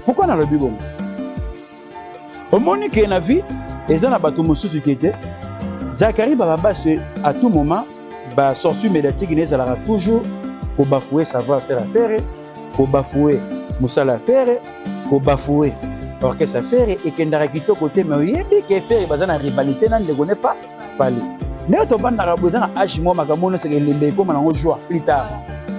Pourquoi nalobi bongo? Omoni ke na vie eza na bato mosusu ke te. Zacharie Bababaswe, à tout moment ba sortie médiatique ne ezalaka toujours kobafouer savoir faire affaire, kobafouer mosala affaire, kobafouer orchestre affaire. Ekendaka kitoko te, mais oyebi ke Ferre baza na rivalité na ndeko ne pa Fally. Ndenge tovandaka boye, eza na age moko, makambo nyonso elembe ekóma nango joie plus tard.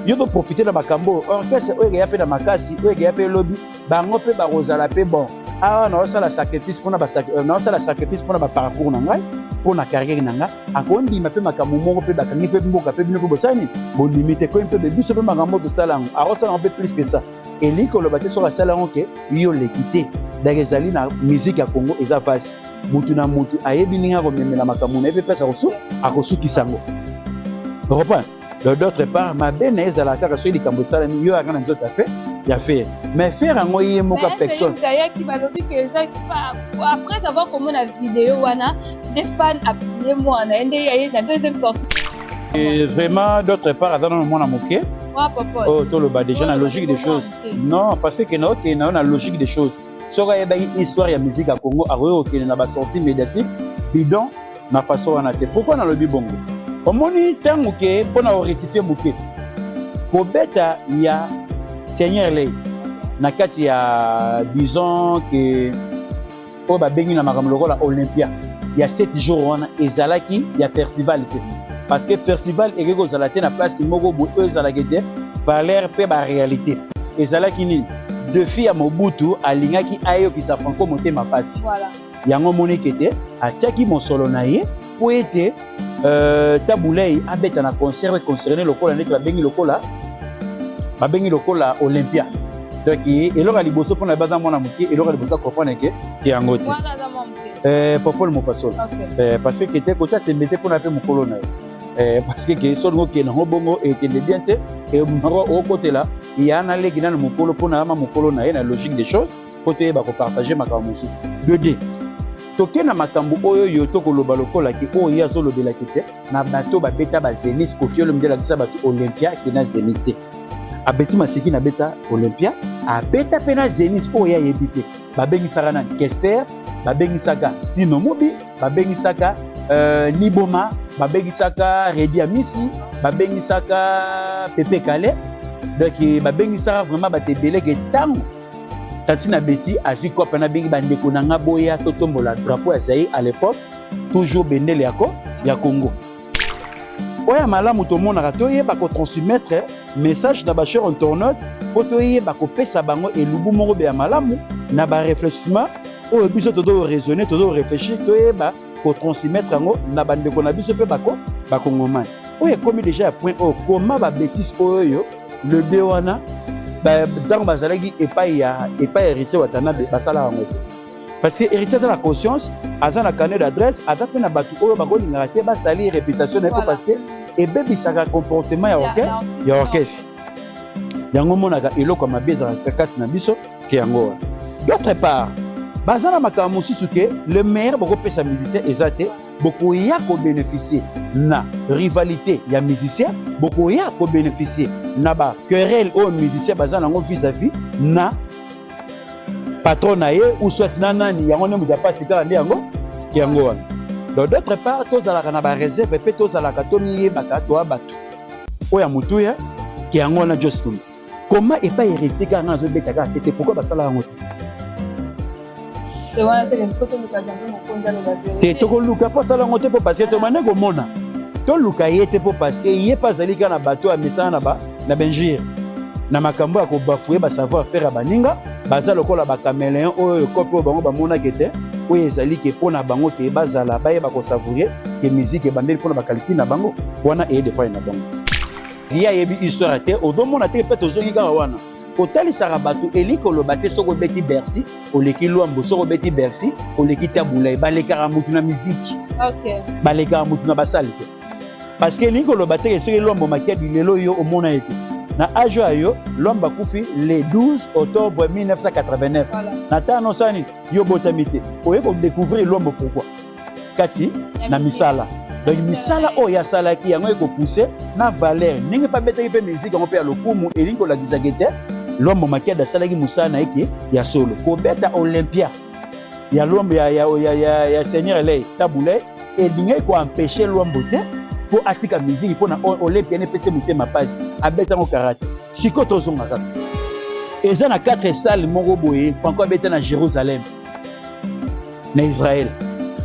Yo toprofite na makambo oyo, orchestre oyo ekeya mpe na makasi, oyo ekeya mpe elobi bango mpe bakozala mpe bon. Awa naosala sacrifice mpona, naosala sacrifice mpona baparcours na ngai, mpo na carrière na ngai. Akondima mpe makambo moko mpe bakangi mpe mboka mpe bino mpe bosali nini, bondimi te koyi mpe biso mpe makambo tosala yango, akosala yango mpe plus que ça. Elingi koloba te soki asala yango ke yo leki te. Donc ezali na musique ya Congo eza pasi, mutu na mutu ayebi ndenge akomemela makambo na ye mpe mpasi akosukisa yango, reprendre. Donc d'autre part, mabe na ye ezalaka kaka soki likambo esalami, yo yaka na nzoto afe ya Ferre, mais Ferre yango ye moko personne. Ayaki, balobi ke eza après avoir komona video wana nde fan apublier mwana ye nde ye na deuxième sortie. Et vraiment, d'autre part, aza nano mwana moke. Oyo toloba déjà na logique des choses, non, parce que na okende na yo na logique des choses, soki ayebaki histoire ya musique ya Congo, akoki kokende na basortie médiatique bidon na façon wana te. Pourquoi nalobi bongo? Omoni ntango ke mpona korectifier moke, kobeta ya Seigneur Ley na kati ya, disons ke oyo babengi na makambo lokola Olympia ya 7 jours wana, ezalaki ya festival te, parce que festival ekoki kozala te na place moko boye oyo ezalaki te valeur mpe baréalité. Ezalaki nini? Défi ya Mobutu, alingaki ayokisa Franco motema pasi. Yango omoniki ete atiaki mosolo na ye mpo ete Tabu Ley abeta na concert concerné lokola ndenge babengi lokola Olympia. Donc eloko ya liboso mpona baza mwana moke, eloko ya liboso acomprendre ke te yango te. Popole Mopasola, parce que te kotia tembe te mpona mpe mokolo na ye, parce que ke solingo okende yango bongo ekende bien te, moko okotela ya na leki nano mokolo mpona ama mokolo na ye. Na logique des choses, faut toyeba kopartage makambo mosusu. De deux, toke na makambo oyo yo tokoloba lokolaki oyo ye azolobelaki te na bato babeta baZénith. Koffi Olomide alakisa bato Olympia ke na Zénith te. Abeti maseki na beta Olympia, abeta mpe na Zénith oyo ye ayebi te. Babengisaka nani? Kester, babengisaka Sino Mobi, babengisaka Niboma, babengisaka Redi Amisi, babengisaka Pepe Kale. Donc babengisaka vraiment bato ebele ke ntango tati na beti azwi kope, nabengi bandeko na nga, boya totombola drapeau ya Zaïre. À l'époque toujours bendele ya Congo. Oyo ya malamu, tomonaka toyeba kotransmettre message na bachers internautes mpo toyeba kopesa bango elubu moko be ya malamu na baréfléchissement oyo biso tozo raisonner, tozo réfléchir, toyeba kotransmettre yango na bandeko na biso mpe bako bakongomani. Oyo ekomi déjà ya point oyo koma babêtises oyo le deux wana, ntango bazalaki epai ya Héritier Watanabe, basalaka yango te, parce que Héritier aza na conscience, aza na carnet d'adresse, aza mpe na bato oyo bakolingaka te basali réputation na ye, mpo parce que ebebisaka comportement ya orchestre. Yango omonaka eloko ya mabe ezalaka kati na biso ke yango wana. D'autre part, baza na makambo mosusu ke le meilleur bokopesa musicien eza te. Bokoya kobénéficie na rivalité ya musicien, bokoya kobénéficie na baquerelle oyo musicien baza nango vis-à-vis na patron na ye ou soit na nani. Yango nde moto apasi kaka nde yango ke yango wana. Donc d'autre part, tozalaka na baréserve mpe tozalaka tomiyebaka toya bato oyo ya motuya ke yango wana. Jos Tumba koma epai Héritier kaka nga azobeta kaka sete, pourquoi basala yango te? Te, tokoluka mpo asala yango te, mpo parce que tobande komona toluka ye te, mpo parce que ye mpe azali kaka na bato amesana na bainjure, na makambo ya kobafouer basavoir faire ya baninga. Baza lokola bacaméléon oyo kope oyo bango bamonaki te, oyo ezali ke mpo na bango ke bazala bayeba kosavourer ke musique ebandeli mpona bacalcul na bango wana eye defane na bango. Ye ayebi histoire te, ozomona te mpe tozongi kaka wana kotalisaka bato. Elingi koloba te soki obeti Bercy oleki Lwambo, soki obeti Bercy oleki Tabu Ley. Balekaka mutu na miziki, balekaka mutu na basali te, parce que elingi koloba te soki Lwambo Makiadi lelo yo omona ye te na age oyo yo. Lwambo akufi le 12 octobre 1989. Na ntango osala nini? Yo botami te, oye kodécouvrir Lwambo pourquoi kati na misala. Donc misala oyo asalaki yango ekopousse na valeur ndenge mpe abetaki mpe musique yango mpe ya lokumu. Elingi kolakisaka ete Luambo Makiadi asalaki mosala na ye ke ya solo. Kobeta Olympia ya Luambo ya, ya, ya, ya, ya Seigneur Eley Tabu Ley elingaki ko empêcher Luambo te mpo atika miziki mpo na Olympia epesi motema pasi, abeta yango karate. Sikoyo tozonga kaka, eza na 4 salle moko boye Franco abeta na Jérusalem na Israël.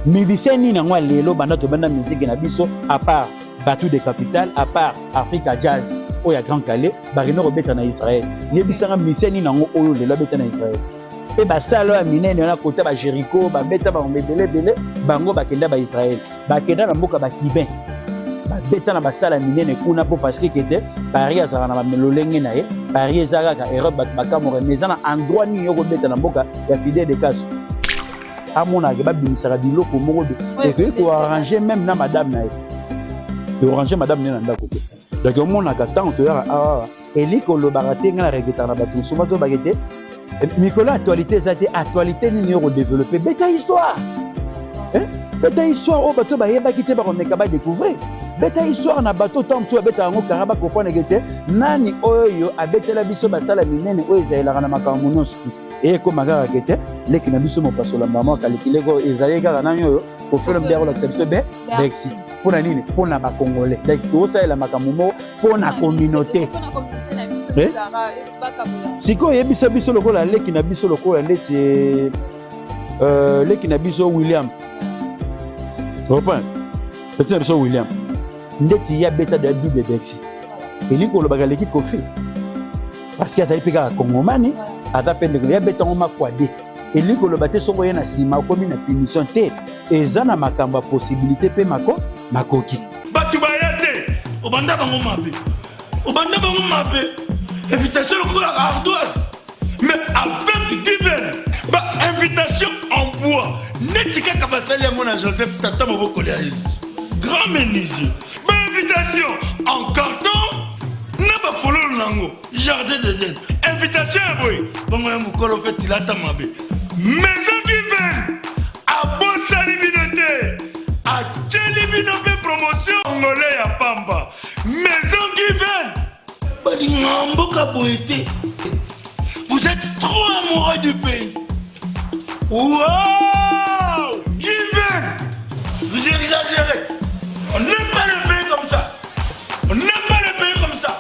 Musicien nini yango ya lelo banda tobanda miziki na biso, à part Batou de Capital, à part Africa Jazz oyo ya Grand Calais, bakende kobeta na Israël? Yebisanga musicien nini yango oyo lelo abeta na Israël? Mpe basala oyo ya minene wana, kota ba Jericho, babeta bango ebele ebele, bango bakenda ba Israël, bakenda na mboka ba Cubain, babeta na basala minene kuna, mpo parce que kete Paris azalaka na lolenge na ye. Paris eza kaka Europe, bato bakamwaka, mais eza na endroit nini yo kobeta na mboka ya Fidel de Castro, amonaka babimisaka biloko moko ekoki koarranger même na madame na ye, orange madame na ye na ndako te. Donc omonaka ntango toyaka awa, eli kolobaka te, ngai na regretaka na bato mosusu bazobaka te mikolo actualité eza te. Actualité nini yo kodévelopper? Beta histoire, beta histoire oyo bato bayebaki te, bakomeka badécouvrir. Beta histoire na bato ntango mosusu babetaka yango kara, bakocomprendre te nani oyo abetela biso basala minene oyo ezalelaka na makambo nyonso. Eyekoma kaka ke te leki na biso mopasola mama kalikileko ezali kaka nani oyo kofelo mbi akolakisa biso be Bercy. Mpo na nini? Mpo na Bacongolais. Donc tozosalela makambo moko mpo na communauté. Sikoyo oyebisa biso lokola leki na biso, lokola ndeti leki na biso William, reprend petit na biso William, ndeti ye abeta de double Bercy, elingi kolobaka leki Kofi, parce que azali mpe kaka Kongomani, aza mpe ndeko, ye abetango mafwa de. Elingi koloba te soki oye na nsima okomi na punition te. Eza na makambo ya possibilité mpe mako makoki. Bato baya te, obanda bango mabe, obanda bango mabe, invitation lokola ardoise, mais avec Given, ba invitation en bois neti kaka basali yango na Joseph, tata mobokoli ya Yesu, grand menuisier, ba invitation en carton na bafololo nango, jardin d'Eden, invitation ya boye bongo ya mokolo mpe tilata mabe. Maison Given abosani bino te, atieli bino mpe promotion ngole ya pamba. Maison Given balinga mboka boye te. Vous êtes trop amoureux du pays. Wow, Given, vous exagérez. On n'aime pas le pays comme ça, on n'aime pas le pays comme ça.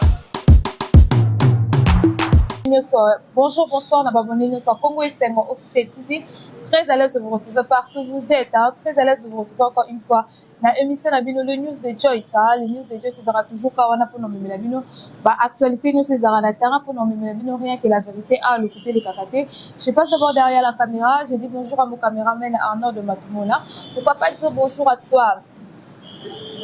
Nyonso, bonjour, bonsoir na babone nyonso Congo Esengo Officiel TV. Très à l'aise de vous retrouver partout où vous êtes, hein. Très à l'aise de vous retrouver encore une fois na émission na bino, le News de Joyce, hein. Le News de Joyce ezalaka toujours ka wana mpona omemela bino baactualité nyonso ezalaka na terrain, mpona omemela bino rien que la vérité. A lokuta elekaka te. Je passe d'abord derrière la caméra, je dis bonjour à mon caméraman Arnaud de Matumola. Pourquoi pas dire bonjour à toi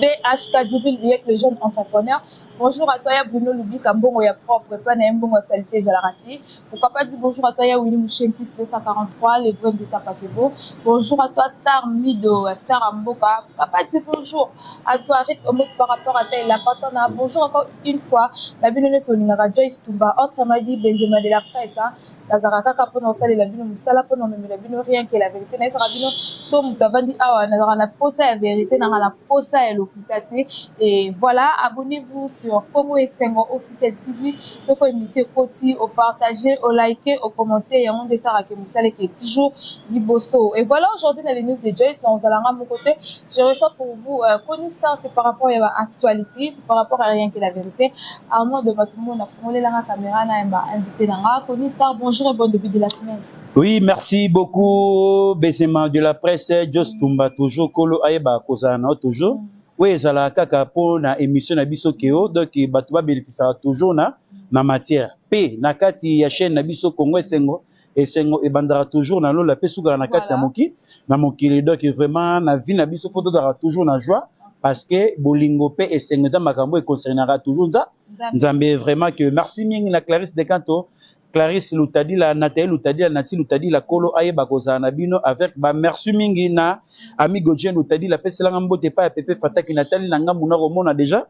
BHK Djibril Biek, le jeune entrepreneur. Bonjour à toi, ya Bruno Lubika, mbongo ya propre, pas na mbongo ya salité ezalaka te. Pourquoi pas dire bonjour à toi, ya Willy Mouchen, plus 243, le vrai Nzita Pakebo. Bonjour à toi, Star Mido, Star Mboka. Pourquoi pas dire bonjour à toi, Rick Omot, par rapport à ta la patona. Bonjour encore une fois, la bino nyonso olingaka Joyce Tumba, autrement dit Benzema de la presse, hein. Nazalaka kaka mpona kosalela bino mosala, mpona omemela bino rien que la vérité. Nayesaka bino so moto avandi awa, nazalaka na posa ya vérité, nazalaka na posa ya lokuta te. Et voilà, abonnez-vous sur Congo Esengo Officiel TV. Soko émission ekoti, opartage, olike, okommente, yango nde esalaka mosala eke toujours liboso. Et voilà, aujourd'hui na les News de Joyce, na ozalanga moko te. Je reçois pour vous Kony Star. C'est par rapport ya baactualité, c'est par rapport à rien que la vérité. Arnaud de Batumona afungolelanga caméra na yamba invité nanga Kony Star. Bonjour et bon début de la semaine. Oui, merci beaucoup, Benzema de la presse, Jos Tumba, toujours, Kolo Ayeba, kozala na toujours. Oui, ezalaka kaka mpo na émission na biso keo, donc bato babénéficiaka toujours na matière. Pe na kati ya chaîne na biso Congo Esengo, esengo ebandaka toujours na lola, pe sukaka na kati ya moki na mokili. Donc vraiment na vie na biso faut tozalaka toujours na joie, parce que bolingo pe esengo eza makambo econcernaka toujours nza Nzambe. Vraiment que merci mingi na Clarisse Decanto, Clarisse Lutadila, Nathalie Lutadila, Nati Lutadila, Kolo ayeba kozala na bino avec ba merci mingi na Amigo Jen Lutadila, peselanga mbote pa ya Pepe Fataki, Nathalie na ngambu na komona déjà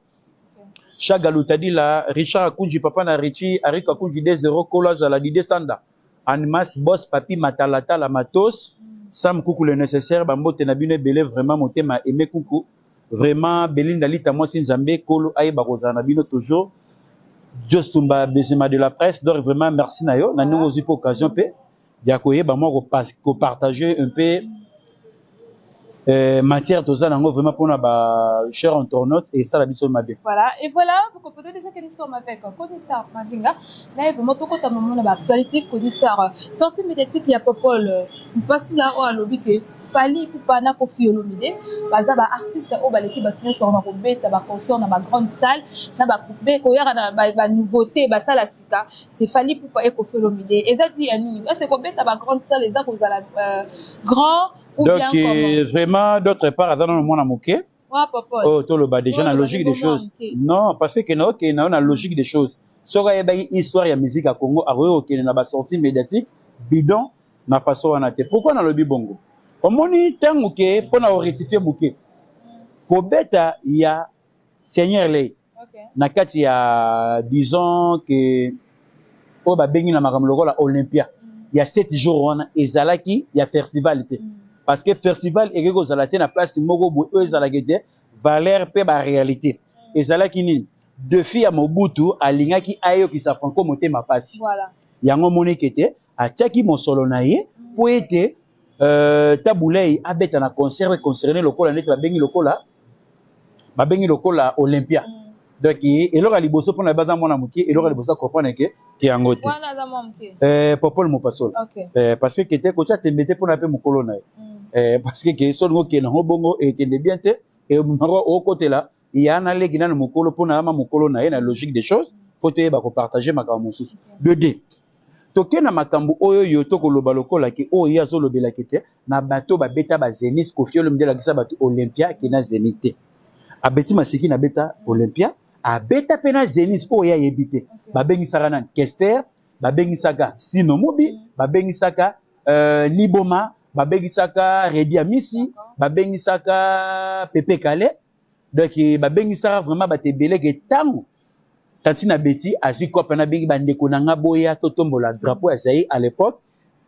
Chaga Lutadila, Richard Akunji, papa na Richie, Arik Akunji 2-0, Kolo azala Dide Sanda, Animas Boss Papi Matalatala Matos, Sam Kuku le nécessaire, bambote na bino ebele, vraiment motema aimé Kuku, vraiment Belinda Lita mwasi Nzambe, Kolo ayeba kozala na bino toujours. Jos Tumba Besema de la presse, donc vraiment merci na yo na ndenge ozwi mpe occasion mpe ya koyeba mwa kopartager un peu matière toza nango vraiment mpona ba chers internautes esala biso mabe. Voilà, et voilà, vous comprenez déjà que nous sommes avec Kony Star Mavinga. Là, vraiment, tout côté moment na actualité Kony Star. Sortie médiatique ya Popol Mpasula oyo alobi que Fally Ipupa na Koffi Olomide baza ba artiste oyo baleki bato nyonso na kobeta ba concert na ba grande salle na ba koyaka na ba nouveauté basala sika, c'est Fally Ipupa et Koffi Olomide. Eza di ya nini? Est-ce kobeta ba grande salle eza kozala grand ou donc bien comment? Vraiment, d'autre part, aza nano mwana moke. Wa Popol. Oyo toloba déjà na Oyo logique des loba choses. moke. Non, parce que na okende na yo na logique des choses, soki ayebaki histoire ya musique ya Congo, akoki kokende na basortie médiatique bidon na façon wana te. Pourquoi nalobi bongo? Omoni, ntango ke mpo na korectifier moke, kobeta ya Seigneur Ley na kati ya, disons ke oyo babengi na makambo lokola Olympia ya 7 jours wana, ezalaki ya festival te, parce que festival ekoki kozala te na place moko boye oyo ezalaki te valeur mpe baréalité. Ezalaki nini? Défi ya Mobutu, alingaki ayokisa Franco motema pasi. Yango omoniki ete atiaki mosolo na ye mpo ete Tabu Ley abeta na concert oyo concerné lokola ndeti babengi lokola Olympia. Donc eloko ya liboso mpona baza mwana moke, eloko ya liboso acomprendre ke te yango te. Wana aza mwa moke. Popol Mopasola. Parce que kete kotia tembe te mpona mpe mokolo na ye. Parce que ke solingo okende yango bongo, ekende bien te, emako okotela ya na leki nano mokolo mpona ama mokolo na ye. Na logique des choses, faut toyeba kopartage makambo mosusu. De deux, toke na makambo oyo yo tokoloba lokola ke oyo ye azolobelaki te na bato babeta bazénith. Koffi Olomide alakisa bato Olympia ke na Zénith te. Abeti masiki na beta Olympia, abeta mpe na Zénith oyo ye ayebi te. Babengisaka nani? Kester, babengisaka Sino Mobi, babengisaka Niboma, babengisaka Redi Amisi, babengisaka Pepe Kale. Donc babengisaka vraiment bato ebele ke ntango tantine Abeti azwi kope, nabengi bandeko na nga, boya totombola drapeau ya Zaïre. À l'époque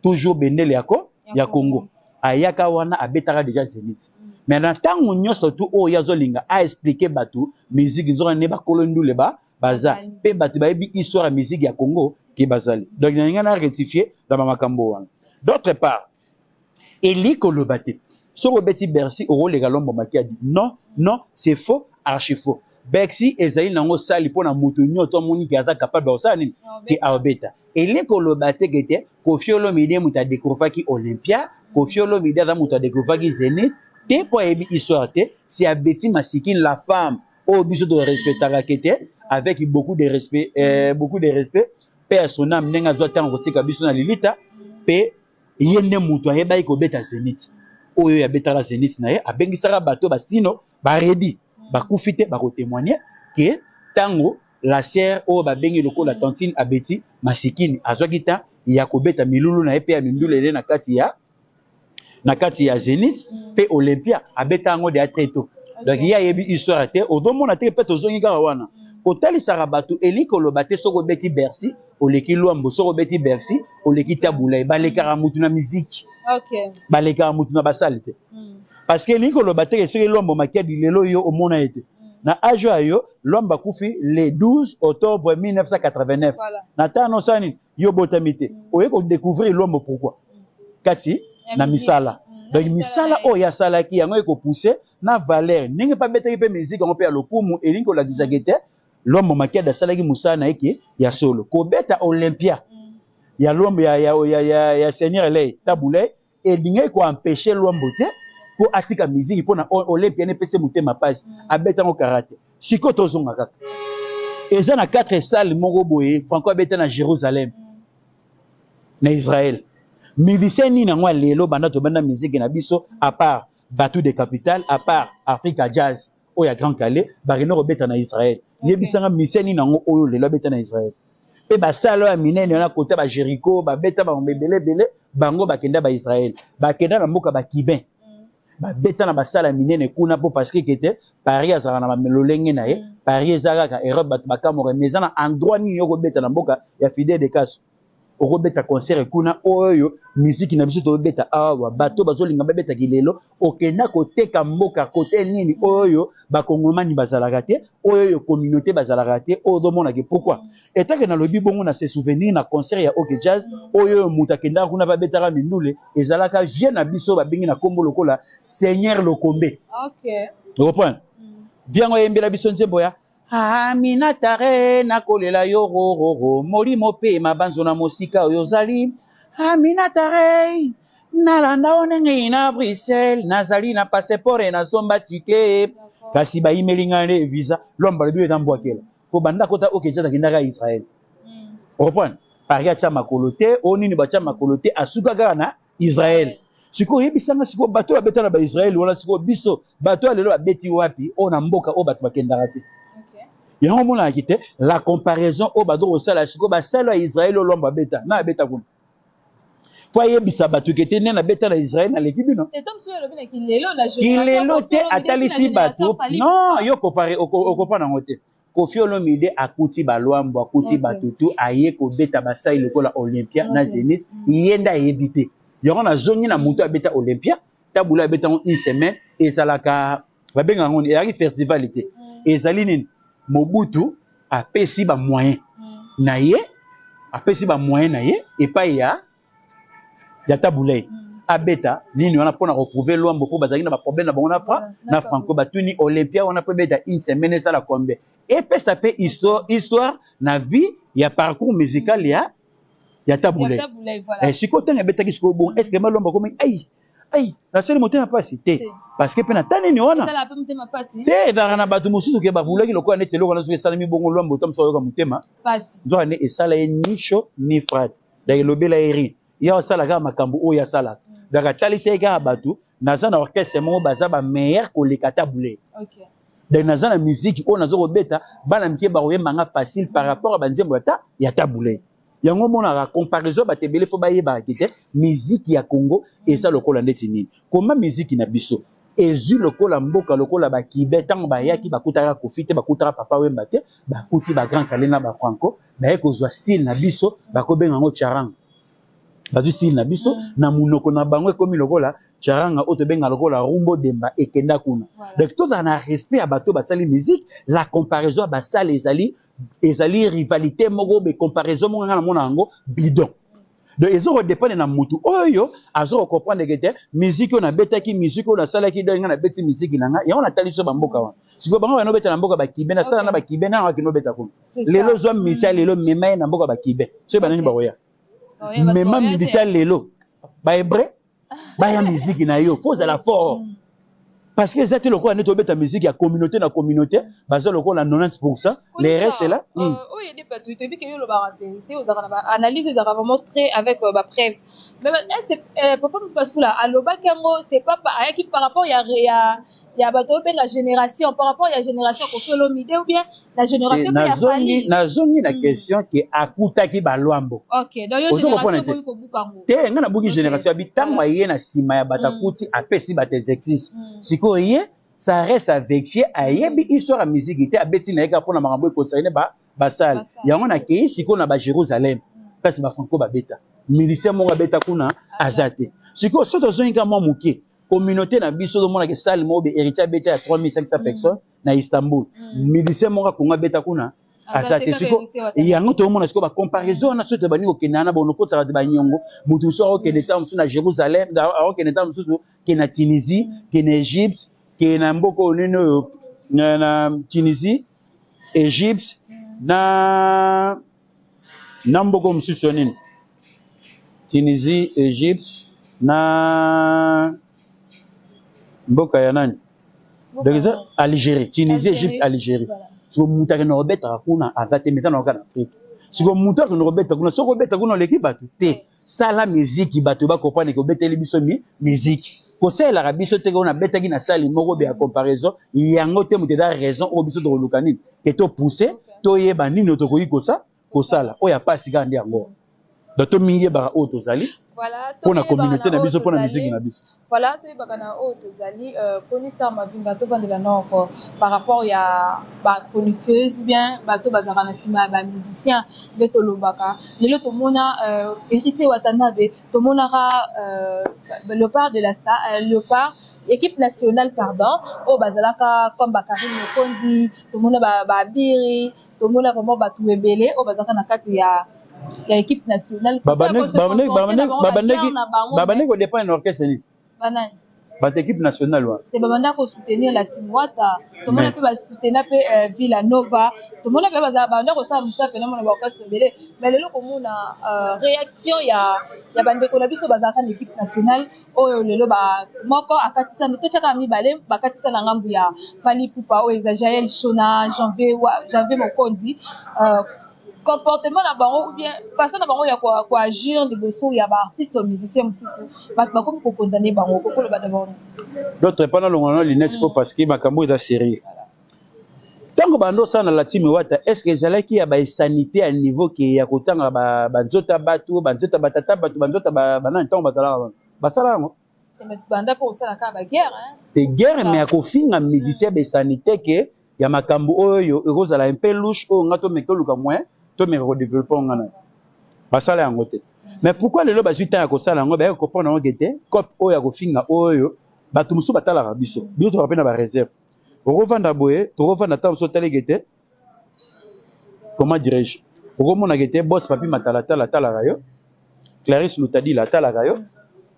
toujours bendele ya Congo. Ayaka wana, abetaka déjà Zénith. Mais na ntango nyonso tu oyo azolinga aexpliquer bato musique, nzoka nde bakolo ndule ba baza mpe bato bayebi histoire ya musique ya Congo ke bazali. Donc nalinga na rectifier na bamakambo wana. D'autre part, elingi koloba te soki obeti Bercy okoleka Lombo Makiadi. Non, non, c'est faux, archi faux. Bercy ezali nango sali mpona moto nyonso amoniki aza capable ya kosala nini ke aobeta. Elingi koloba te ke te Koffi Olomide moto adécouvraki Olympia, Koffi Olomide aza moto adécouvraki Zénith te, mpo ayebi histoire te. Si Abeti Masikini, la femme oyo biso torespectaka ke te avec beaucoup de respect, beaucoup de respect mpe ya son âme, ndenge azwa ntango kotika biso na lilita, mpe ye nde moto ayebaki kobeta Zénith. Oyo abetaka Zénith na ye, abengisaka bato basino baredi bakufi te, bakotémoigne ke ntango la sœur oyo babengi lokola tantine Abeti Masikini azwaki ta ya kobeta milulu na ye mpe ya mindulu ele na kati ya Zénith mpe Olympia, abeta yango deya très tôt. Donc ye ayebi histoire te. Ozomona te mpe tozongi kaka wana kotalisaka bato. Elingi koloba te soki obeti Bercy oleki Lwambo, soki obeti Bercy oleki Tabu Ley. Balekaka mutu na miziki, balekaka mutu na basale te. Parce que elingi koloba te soki Lwambo Makiadi lelo yo omona ye te na age oyo yo. Lwambo akufi le 12 octobre 1989. Na ntango osala nini? Yo botami te, oye kodécouvrir Lwambo pourquoi? Kati na misala. Donc misala oyo asalaki yango ekopousse na valeur ndenge mpe abetaki mpe musique yango mpe ya lokumu. Elingi kolakisaki te Lwambo Makiadi asalaki mosala na ye ke ya solo kobeta Olympia ya Lwambo ya Seigneur Ley Tabu Ley, elingaki koempêcher Lwambo te mpo atika musique mpona Olympia ne epesi motema mpasi, abetango karate. Sikoyo tozonga kaka, eza na 4 salle moko boye Franco abeta na Jérusalem, na Israël. Musicien nini yango ya lelo banda tobanda musique na biso, à part Bateau de Capital, à part Africa Jazz oyo ya Grand Calais, bakende kobeta na Israël? Yebisanga musicien nini yango oyo lelo abeta na Israël mpe basala oyo ya minene wana, kota bajericho babeta bango ebele ebele. Bango bakenda baisraël, bakenda na mboka bacubain, babeta na basala ya minene kuna, mpo parce que kete Paris azalaka na lolenge na ye. Paris eza kaka Europe, bato bakamwaka, mais eza na endroit nini yo kobeta na mboka ya Fidel de Castro? Okobeta concert kuna oyo miziki na biso tobeta awa, bato bazolinga babeta kilelo. Okenda koteka mboka kote nini oyo bakongomani bazalaka te, oyo communauté bazalaka te, oyo ozomonake? Pourquoi etake nalobi bongo? Na se souvenir na concert ya OK Jazz oyo moto akendaka kuna, babetaka mindule, ezalaka vie na biso babengi na nkombo lokola Seigneur Lokombe. Okomprendre diango, ayembela biso nzembo ya Aminatare, nakolela yo rororo, molimo mpe mabanzo na mosika oyo ozali. Aminatare, nalanda yo ndenge na Bruxelles, nazali na passeport, nasomba ticket, kasi bayimeli ngai nde visa. Lwambo alobi eza mbwakela po banda kota OK Jazz, akendaka Israel. Oreprendre Paris, atya makolo te, o nini, batya makolo te, asuka kaka na Israel. Sikoyo oyebisanga, sikoyo bato oyo babeta na baIsrael wana, sikoyo biso bato ya lelo babeti wapi, oyo na mboka oyo bato bakendaka te? Yango omonaki te la comparaison oyo bazo kosala sikoyo, basalo ya Israel oyo Lwambo abeta na abeta kuna, fo ayebisa bato ke te, nde nabeta na Israel, naleki bino. Kilelo te, atalisi bato. Non, yo compare, okopa nango te. Kofi Olomide akuti balwambo, akuti batutu, aye kobeta basali lokola Olympia na Zénith, ye nde ayebi te. Yango nazongi na moto abeta Olympia, Tabula abeta yango une semaine, ezalaka babengaka yango ezalaki festival te. Ezali nini? Mobutu apesi bamoyen na ye, apesi bamoyen na ye epai ya Tabulei abeta nini wana mpona koprouver Lwambo, mpo bazalaki na baproblème na bango na fra na Franco. Batuni Olympia wana mpo ebeta une semaine, esala combien, epesa mpe histoire na vie ya parcours musical ya Tabulei. Sikoyo ntango ebetaki sikoyo bon, est ce que malwambo akomi ai ai nasali motema mpasi te? Parce que mpe na ta nini wana te, ezalaka na bato mosusu ke babulaki lokola neti eloko wana. Soki esalemi bongo, Lwambo ta mosusu ayoka motema, nzoka nde esala ye ni chaud ni froid. Donc elobela ye rien, ye asala kaka makambo oyo asalaka. Donc atalisi ye kaka bato, naza na orchestre moko, baza bameilleur koleka Tabulei. Donc naza na musique oyo naza kobeta, bana mike bakoyembanga facile par rapport ya banzembo ya Tabulei. Yango omonaka comparaison, bato ebele fo bayebaka te musique ya Congo eza lokola ndeti nini, koma musique na biso ezwi lokola mboka lokola bakibe. Ntango bayaki, bakutaka Kofi te, bakutaka Papa Wemba te, bakuti baGrand Kale na baFranco. Baye kozwa style na biso, bakobenga yango charanga. Bazwi style na biso na monoko na bango, ekomi lokola charanga oyo tobenga lokola rumba demba, ekenda kuna. Donc tozala na respect ya bato basali musique. La comparaison ya basale ezali rivalité moko be, comparaison moko nga namona yango bidon. Donc ezo kodépendre na mutu oyo azo kocomprendre ke te, musique oyo nabetaki, musique oyo nasalaki, donc nga nabeti musique na nga. Yango natali biso bamboka wana sikoyo, bango bana obeta na mboka bakibe, nasala na bakibe na akende obeta kuna. Lelo zwa misia lelo, mema ye na mboka bakibe, soki banani bakoya, mema misia lelo, bahébreu baya musique na yo, fo ozala fort, parce que eza te lokola nde tobeta musique ya communauté na communauté, baza lokola 90, les restes là. Oyo ede bato toyebi ke yo olobaka vérité, ozalaka na baanalyse, ezalaka vraiment très avec bapreuve. Mais Papa Mopasula alobaki yango, c'est pas ayaki par rapport ya bato obenga génération, par rapport ya génération Kofi Olomide ou bien la génération mpe ya Fally? Nazongi na question ke akutaki balwambo. Ok, donc yo génération boyi kobuka yango? Te, nga nabuki génération abi ntango aye na nsima ya bato, akuti apesi bato exercice. Sikoyo ye, ça reste avec ye, ayebi histoire ya musique te, abeti na ye kaka mpona makambo ekosaki ne basale. Yango nakei sikoyo na baJérusalem, place baFranco babeta, musicien moko abeta kuna aza te. Sikoyo so tozongi ka mwa moke, communauté na biso tomonaka esale moko be Héritier abeta ya 3500 personnes na Istanbul, musicien moko akongo abeta kuna aza te. Siko yango toomona sikoyo bacomparaison wana, soki tobandi kokende wana bono, kotisaka te banyongo. Motu mosusu akokende ntango mosusu na Jérusalem, akokende ntango mosusu ke na Tunisie, ke na Égypte, ke na mboka oyo nini oyo, na Tunisie, Égypte, na mboka mosusu ya nini, Tunisie, Égypte, na mboka ya nani, donc eza Algérie, Tunisie, Égypte, Algérie. Siko moto akende kobetaka kuna aza te. Meta na oka na Afrique, siko moto akende kobeta kuna, soki obeta kuna oleki bato te. Sala miziki, bato bakocomprendre ke obeteli biso miziki. Kosalelaka biso te oyo nabetaki na sali moko be ya comparaison yango te. Moto eza raison oyo biso tokoluka nini ke topousse, toyeba nini oyo tokoki kosala oyo ya pasi kaka nde yango. Donc tomiyebaka oyo tozali. Mpo na communauté na biso, mpo na musique na biso. Voilà, toyebaka na oyo tozali Kony Star Mavinga. Tovandela noko par rapport ya bachroniqueuse ou bien bato bazalaka na nsima ya bamusicien nde tolobaka. Lelo tomona Héritier Watanabe, tomonaka Léopard de la Léopard, équipe nationale, pardon, oyo bazalaka comme bakarine Mokonzi, tomona babiri, tomona vraiment bato ebele oyo bazalaka na kati ya équipe nationale. Babandeki kodépendre na orchestre nini? Banani? Bato équipe nationale wana. Te, babanda kosoutenir la team Wata. Tomona mpe basoutenir mpe Villa Nova, tomona mpe babanda kosala mosala pena mona baorchestre ebele. Mais lelo komona réaction ya bandeko na biso bazalaka na équipe nationale oyo lelo, moko akatisa, totiaka mibale, bakatisa na ngambu ya Fally Ipupa, oyo eza Jael Shona, Janvier Mokonzi, comportement na bango ou bien façon na bango ya koagir liboso ya baartiste musicien mosusu, bato bakomi kokondane bango. Kokoloba d'abord D'autre part, nalongola na lunette mpo parce que makambo eza sérieux. Ntango bando osala na la team Wata, est ce que ezalaki ya bainsanité ya niveau ke ya kotanga banzota bato, banzota batata bato, banzota banani? Ntango bazalaka wana, basala yango? Banda mpo kosala kaka baguerre. Te, guerre, mais ya kofinga musicien, bainsanité ke ya makambo oyo ekozala un peu louche, oyo nga tomeki toluka moyen tomeka kodévelopper nga na basala yango te. Mais pourquoi lelo bazwi temps ya kosala yango? Bayaki comprendre yango ke te, cope oyo ya kofinga oyo bato mosusu batalaka biso, biso toka mpe na baréserve. Okovanda boye, tokovanda ntango mosusu, otaliki te, comment dirais-je, okomonaka te boss Papi Matalatala atalaka yo, Clarisse Lutadila atalaka yo,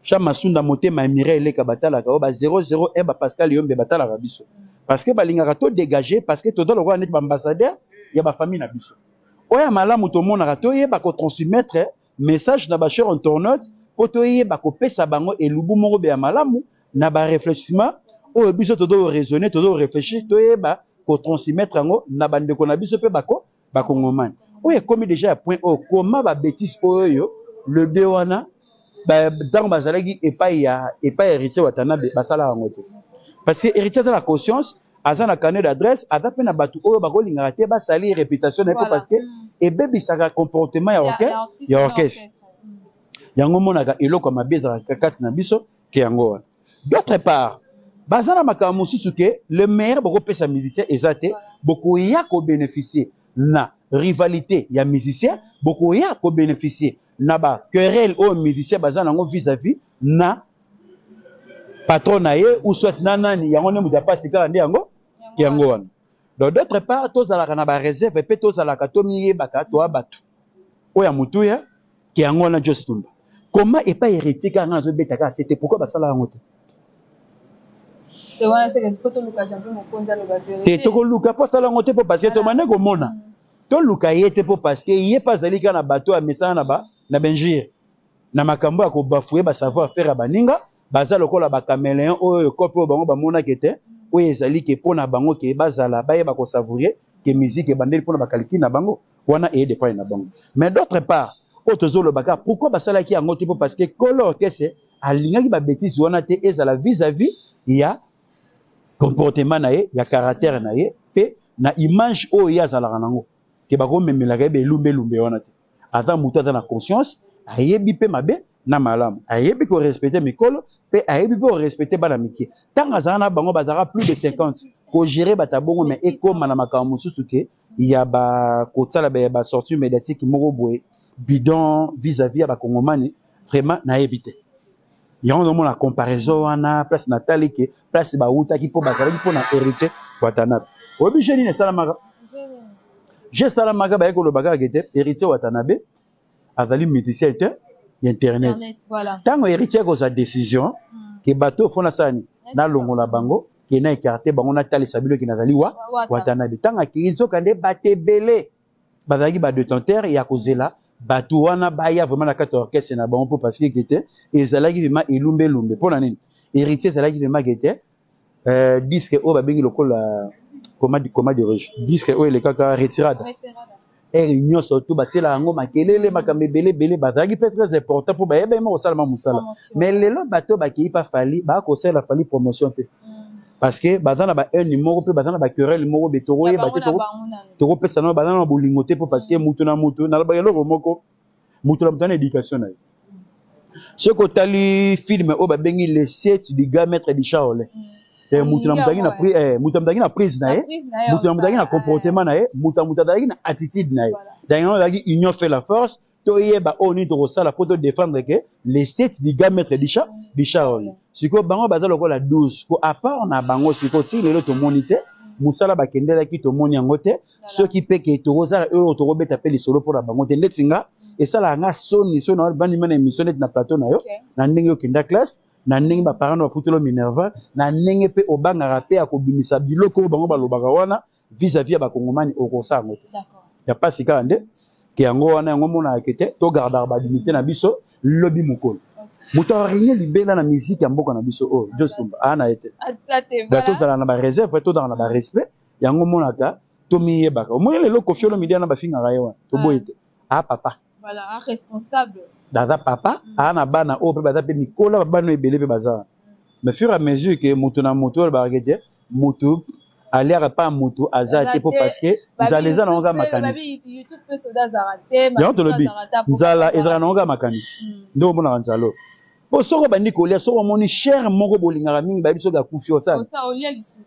Chama Sunda Motema ya Mireille Eleka batalaka yo, ba 001, ba Pascal Yombe batalaka biso, parce que balingaka to dégager, parce que toza lokola neti baambassadeur ya bafamille na biso. Oyo ya malamu tomonaka, toyeba kotransmettre message na bachers internautes, mpo toyeba kopesa bango elubu moko be ya malamu na baréfléchissement oyo biso tozo raisonner, tozo réfléchir, toyeba kotransmettre yango na bandeko na biso mpe bako bakongomani. Oyo ekomi déjà ya point oyo koma babêtises oyo le deux wana, ntango bazalaki epai ya Héritier Watanabe, basala yango te, parce que Héritier aza na conscience, aza na carnet d'adresse, aza mpe na bato oyo bakolingaka te basali réputation na ye, mpo parce que ebebisaka comportement ya orchestre. Yango omonaka eloko ya mabe ezalaka kati na biso ke yango wana. D'autre part, baza na makambo mosusu ke le meilleur bokopesa musicien eza te. Bokoya kobénéficier na rivalité ya musicien, bokoya kobénéficier na baquerelle oyo musicien baza nango vis-à-vis na patron na ye ou soit na nani. Yango nde moto apasi kaka nde yango wana. Donc d'autre part, tozalaka na baréserve mpe tozalaka tomiyebaka, toa bato oyo ya motuya ke yango wana. Jos Tumba, comment epai Héritier kaka nga nazobeta kaka sete? Pourquoi basala yango te? Te, tokoluka mpo asala yango te, mpo parce que tobande komona toluka ye te, mpo parce que ye mpe azali kaka na bato amesana na bainjure, na makambo ya kobafouer basavoir faire ya baninga. Baza lokola bacaméléon oyo kope oyo bango bamonaki te, oyo ezali ke mpo na bango ke bazala bayeba kosavourer ke musique ebandeli mpona bacalcul na bango wana eye dépendre na bango. Mais d'autre part, oyo tozoloba kaka, pourquoi basalaki yango te? Mpo parce que kolo orchestre alingaki babêtises wana te ezala vis-à-vis ya comportement na ye, ya caractère na ye, mpe na image oyo ye azalaka nango, ke bakomemelaka ye belumbelumbe wana te. Aza moto aza na conscience, ayebi mpe mabe na malamu, ayebi korespecter mikolo mpe ayebi mpe korespecter bana mike. Ntango azalaka na bango, bazalaka plus de 50 kogérer bato ya bongo, mais ekóma na makambo mosusu ke ya bakosala basortie médiatique moko boye bidon vis-à-vis ya bakongomani, vraiment nayebi te. Yango nazomona comparaison wana, place natali ke place bawutaki, mpo bazalaki mpona Héritier Watanabe. Oyebi je nini esalamaka? Je esalamaka, baye koloba kaka ke te Héritier Watanabe azali musicien te ya internet. Ntango Héritier akozwa décision ke bato oyo fo nasala nini, nalongola bango, ke na écarte bango, natalisa bino ke nazali wa Watanabe. Ntango akei, nzoka nde bato ebele bazalaki badétenteur ya kozela bato wana baya vraiment na kati ya orchestre na bango, mpo parce que te ezalaki vraiment elumbelumbe. Mpo na nini Héritier ezalaki vraiment ke te disque oyo babengi lokola, comment dirais-je, disque oyo elekaka Retirada, ere nyonso to batiela yango makelele, makambo ebele ebele, bazalaki mpe très important mpo bayeba ye moko kosalama mosala. Mais lelo bato bakei pa Fally, baya kosalela Fally promotion te, parce que baza na bahaine moko mpe baza na baquerelle moko be tokoyeba te, tokopesa nano baza na bolingo te, mpo parce que mutu na mutu, nalobaka eloko moko, mutu na mutu ana éducation na ye. Soki otali film oyo babengi Le 7 du gars maître du Shaolin, moto na moto azalaki na moto na moto azalaki na prise na ye, moto na moto azalaki na comportement na ye, moto na moto azalaki na attitude na ye. Donc yango ezalaki union fait la force. Toyeba oyo nini tokosala mpo todéfendre ke le 7 du gars maître du Shaolin. Sikoyo bango baza lokola 12 ko à part na bango. Sikoyo ti lelo tomoni te mosala bakendelaki, tomoni yango te. Soki mpe ke tokozala oyo tokobeta mpe lisolo mpona bango te, ndeti nga esalaka nga soni so navandi na émission neti na plateau na yo, na ndenge okenda classe, na ndenge baparent no bafutela minerval, na ndenge mpe obangaka mpe ya kobimisa biloko oyo bango balobaka wana vis-à-vis ya bakongomani, okosala yango te. Ya pasi kaka nde ke yango wana, yango omonaka ke te togardaka badignité na biso. Lobi mokolo moto arégner libela na musique ya mboka na biso oyo, Jostumba aa na ye te. Tozala na baréserve, tozala na barespect. Yango omonaka tomiyebaka. Omoni lelo Koffi Olomide wana, bafingaka ye wana, toboyi te, aa papa. Voilà, responsable. Aza papa, aa na bana oyo mpe baza mpe mikola, bana oyo ebele mpe baza wana. Mais fur et à mesure ke moto na moto oyo balobaka te, moto aliaka pa moto aza te, mpo parce que nzala eza nango kaka makanisi. Yango tolobi, nzala ezalaka nango kaka makanisi. Nde omonaka nzala oyo, mpo soki obandi kolia, soki omoni chere moko bolingaka mingi, bayebi soki akufi, osala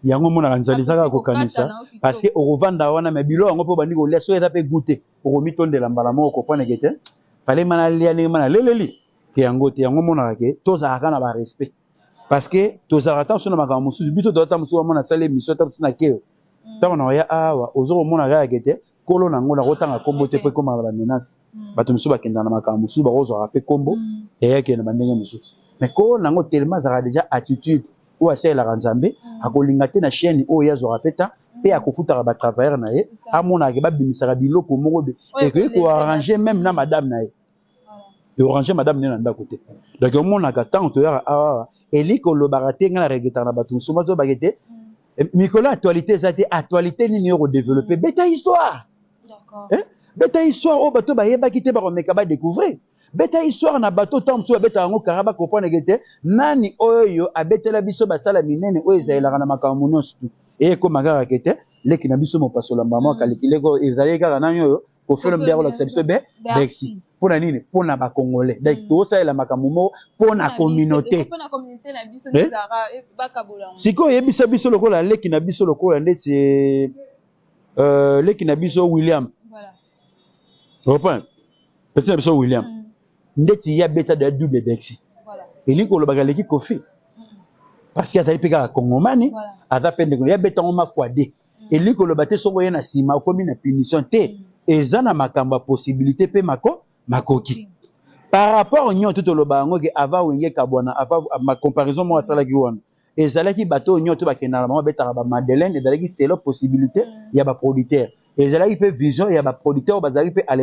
yango. Omonaka nzala eza kaka kokanisa, parce que okovanda wana, mais biloko yango mpo obandi kolia, soki eza mpe goût, okomitondela mbala moko, comprendre ke te fale ma nalia ndenge ma naleleli ke yango te. Yango omonaka ke tozalaka na barespect, parce que tozalaka ta mosusu na makambo mosusu. Biso toza ta mosusu wamona asali émission, ta mosusu na keo ntango na oya awa, oza komona kaka ke te nkolo nango nakotanga nkombo te, mpo ekomaka na bamenace. Bato mosusu bakendaka na makambo mosusu, bakozwaka mpe nkombo eyakende na bandenge mosusu. Mais nkolo nango tellement azalaka déjà attitude oyo asalelaka Nzambe, akolinga te na chaîne oyo ye azwaka mpe ta mpe akofutaka batravailleur na ye, amonaka ke babimisaka biloko moko ekoki koarranger même na madame na ye, earranger madame ne na ndako te. Donc omonaka ntango toyaka awa, eli kolobaka te, ngai na regrettaka na bato mosusu bazobaka te mikolo actualité eza te. Actualité nini oyo kodévelopper? Beta histoire, beta histoire oyo bato bayebaki te, bakomeka badécouvrir. Beta histoire na bato ntango mosusu babetaka yango kaka, bacomprendre ke te nani oyo abetela biso basala minene oyo ezalelaka na makambo nyonso tu. Eyekoma kaka ke te leki na biso mopasola mbama akaliki ezali kaka nani oyo Koffi Olomide akolakisa biso be Bercy. Mpona nini? Mpona bacongolais. Donc tozosalela makambo moko mpona communauté. Sikoyo oyebisa biso lokola leki na biso, lokola ndeti leki na biso William, reprend petit na biso William, ndeti ye abeta de double Bercy, elingi kolobaka leki Koffi, parce que azali mpe kaka kongomani, aza mpe ndeko. Ye abetango ma fois deux, elingi koloba te soki oye na nsima okomi na punition te. Eza na makambo ya possibilité mpe mako makoki par rapport nyonso toloba yango ke avant Wenge kabwana, avant ma comparaison moko asalaki wana, ezalaki bato oyo nyonso bakendaka na bango, babetaka bamadeleine, ezalaki selon possibilité ya baproducteur, ezalaki mpe vision ya baproducteur oyo bazalaki mpe à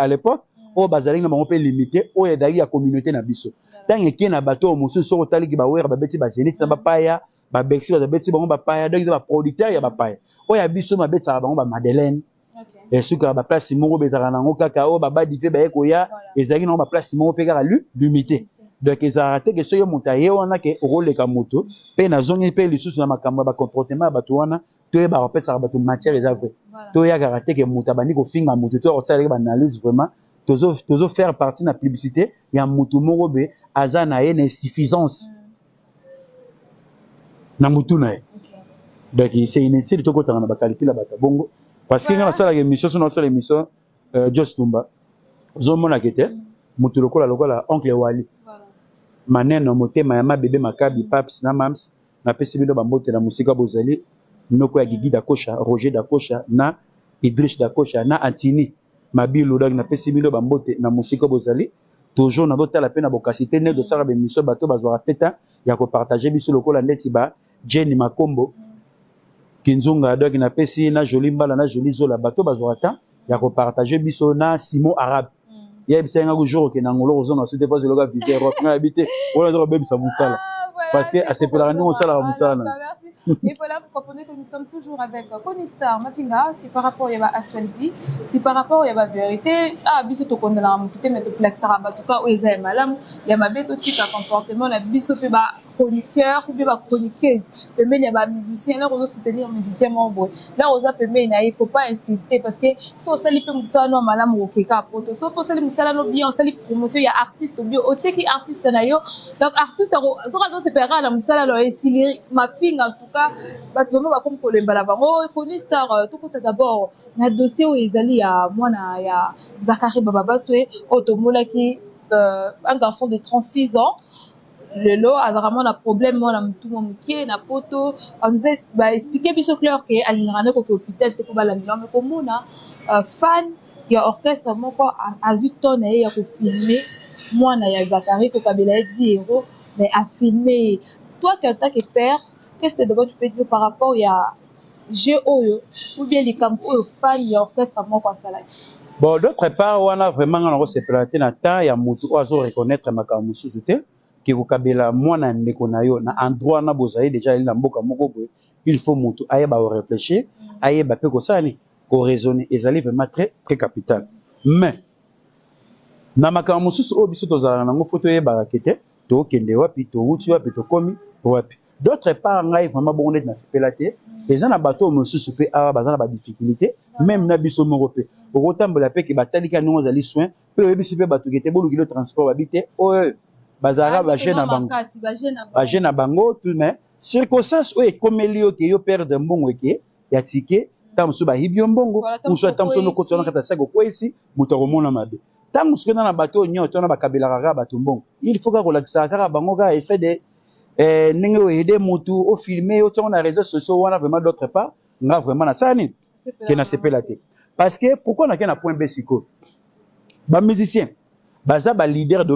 l'époque, oyo bazalaki na bango mpe limité, oyo ezalaki ya communauté na biso. Ntango eke na bato oyo mosusu, soki otaliki bawera babeti bazénith na bapaya, baBercy babeti bango bapaya, donc eza baproducteur ya bapaya. Oyo ya biso babetisaka bango bamadeleine, esukaka baplace moko, betaka nango kaka oyo babadi mpe baye koya, ezalaki nango baplace moko mpe kaka limité. Donc ezalaka te ke soki moto aye wana ke okoleka moto mpe. Nazongi mpe lisusu na makambo ya bacomportement ya bato wana. Toyebaka kopesaka bato matière, eza vrai. Toyakaka te ke moto abandi kofinga moto to akosalaki baanalyse. Vraiment tozo faire partie na publicité ya motu moko be aza na ye na insuffisance na mutu na ye. Donc c'est inutile tokotanga na bacalcul ya bato bongo, parce que nga nasalaka émission, so nasala émission, Jos Tumba, ozomonaka te motu lokola oncle Wali Maneno, motema ya mabebe makabi, paps na mams, napesi bino bambote na mosika bozali, noko ya Gigi Dakosha, Roger Dakosha na Idrish Dakosha na Antini Mabilu. Donc napesi bino bambote na mosika bozali. Toujours nazotala mpe na bokasi te nde tosalaka baémission, bato bazwaka mpe ta ya kopartager biso lokola ndeti ba Jenny Makombo Kinzunga. Donc napesi na Joli Mbala na Joli Zola, bato bazwaka ta ya kopartager biso, na Simo Arabe. Yebisa ye nga jour okende Angola, kozonga so te, mpo azeloka visa Europe. Nga yebi te wana aza kobebisa mosala, parce que asepelaka ndenge osalaka mosala na. Et voilà, vous comprenez que nous sommes toujours avec Kony Star Mafinga. C'est par rapport à l'actualité, c'est par rapport à la vérité. Ah, biso tokondela motu te, mais toplexaka bato ka oyo eza ya malamu, ya mabe totika comportement na biso mpe ba chroniqueur ou bien ba chroniqueuse pembeni ya ba musicien. Là ozo soutenir musicien moko boye, là oza pembeni na ye, il faut pas insulter, parce que so osali mpe mosala no ya malamu, okeka poto. So mpe osali mosala no bien, osali promotion ya artiste bio, oteki artiste na yo, donc artiste soki azosepelaka na mosala na yo, esili mafinga. En tout cas, bato vraiment bakomi kolemba na bango. Kony Star, tokota d'abord na dossier oyo ezali ya mwana ya Zakari Bababaswe oyo tomonaki, un garçon de 36 ans. Lelo azalaka mwana problème mwana motu mwa mokie na poto. Baexpliquer biso clair ke alingaka nde koke hôpital te mpo balandela me komona fan ya orchestre moko azwi to na ye ya kofilmer mwana ya Zakari, kokabela ye 10 euro, mais afilmer ye. Toi, en tant que père, qu'est-ce que d'abord tu peux dire par rapport ya jeu oyo ou bien likambo oyo fan ya orchestre moko asalaki? Bon, d'autre part, wana vraiment nga nakosepela te na temps ya motu oyo azoreconnaître makambo mosusu te ke kokabela mwana ya ndeko na yo na endroit wana bozali déjà ali na mboka moko boye. Il faut motu ayeba koréfléchir, ayeba mpe kosala nini, koraisonner. Ezali vraiment très très capital. Mais na makambo mosusu oyo biso tozalaka nango, faut toyebaka ke te tokende wapi, towuti wapi, tokomi wapi. D'autre part, ngai vraiment bongo neti nasepela te. Eza na bato oyo mosusu mpe awa baza na badifficulté, même na biso moko mpe okotambola mpe ke batalika ndenge ozali soin mpe oyebisi mpe bato ke te bolukili transport, babi te oyo bazalaka baje na bango, baje na bango tout. Mais circonstance oyo ekomeli yo ke yo perdre mbongo eke ya ticket, ntango mosusu bayibi yo mbongo, mosusu ata mosusu nokoti wana kati ya saki, okweyisi moto, akomona mabe. Ntango soki eza na bato oyo nyonso wana bakabelaka kaka bato mbongo, il faut kaka kolakisaka kaka bango kaka essaie de ndenge oaider motu, ofilmer, otiango na réseaux sociaux wana. Vraiment, d'autre part, nga vraiment nasala nini ke nasepela te. Parce que pourquoi nake na point B? Sikoyo bamusicien baza baleader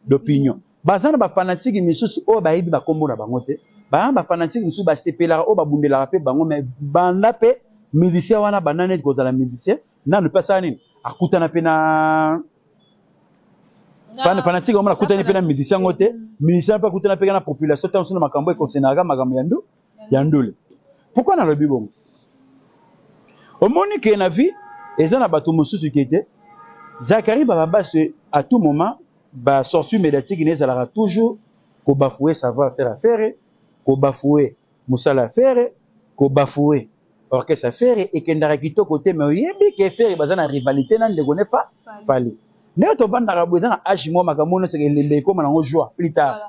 d'opinion, baza na bafanatike misusu oyo bayebi bakombo na bango te, baza na bafanatike misusu basepelaka, oyo babundelaka mpe bango. Mais banda mpe musicien wana banda neti kozala musicien nanu mpe asala nini, akutana mpe na fanatique omona, akutani mpe na musicien yango te. Musicien mpe akutana mpe na population ntango mosusu na makambo econcernaka makambo ya ndu ya ndule. Pourquoi nalobi bongo? Omoni ke na vie eza na bato mosusu ke te Zakari Bababase, à tout moment basortie médiatique ne ezalaka toujours kobafouer savoir faire affaire, kobafouer mosala affaire, kobafouer orchestre affaire ekendaka kitoko te. Mais oyebi ke Ferre baza na rivalité na ndeko ne fa Fally. Ndenge tovandaka boye, eza na age moko makambo nyonso elembe ekóma nango joie plus tard.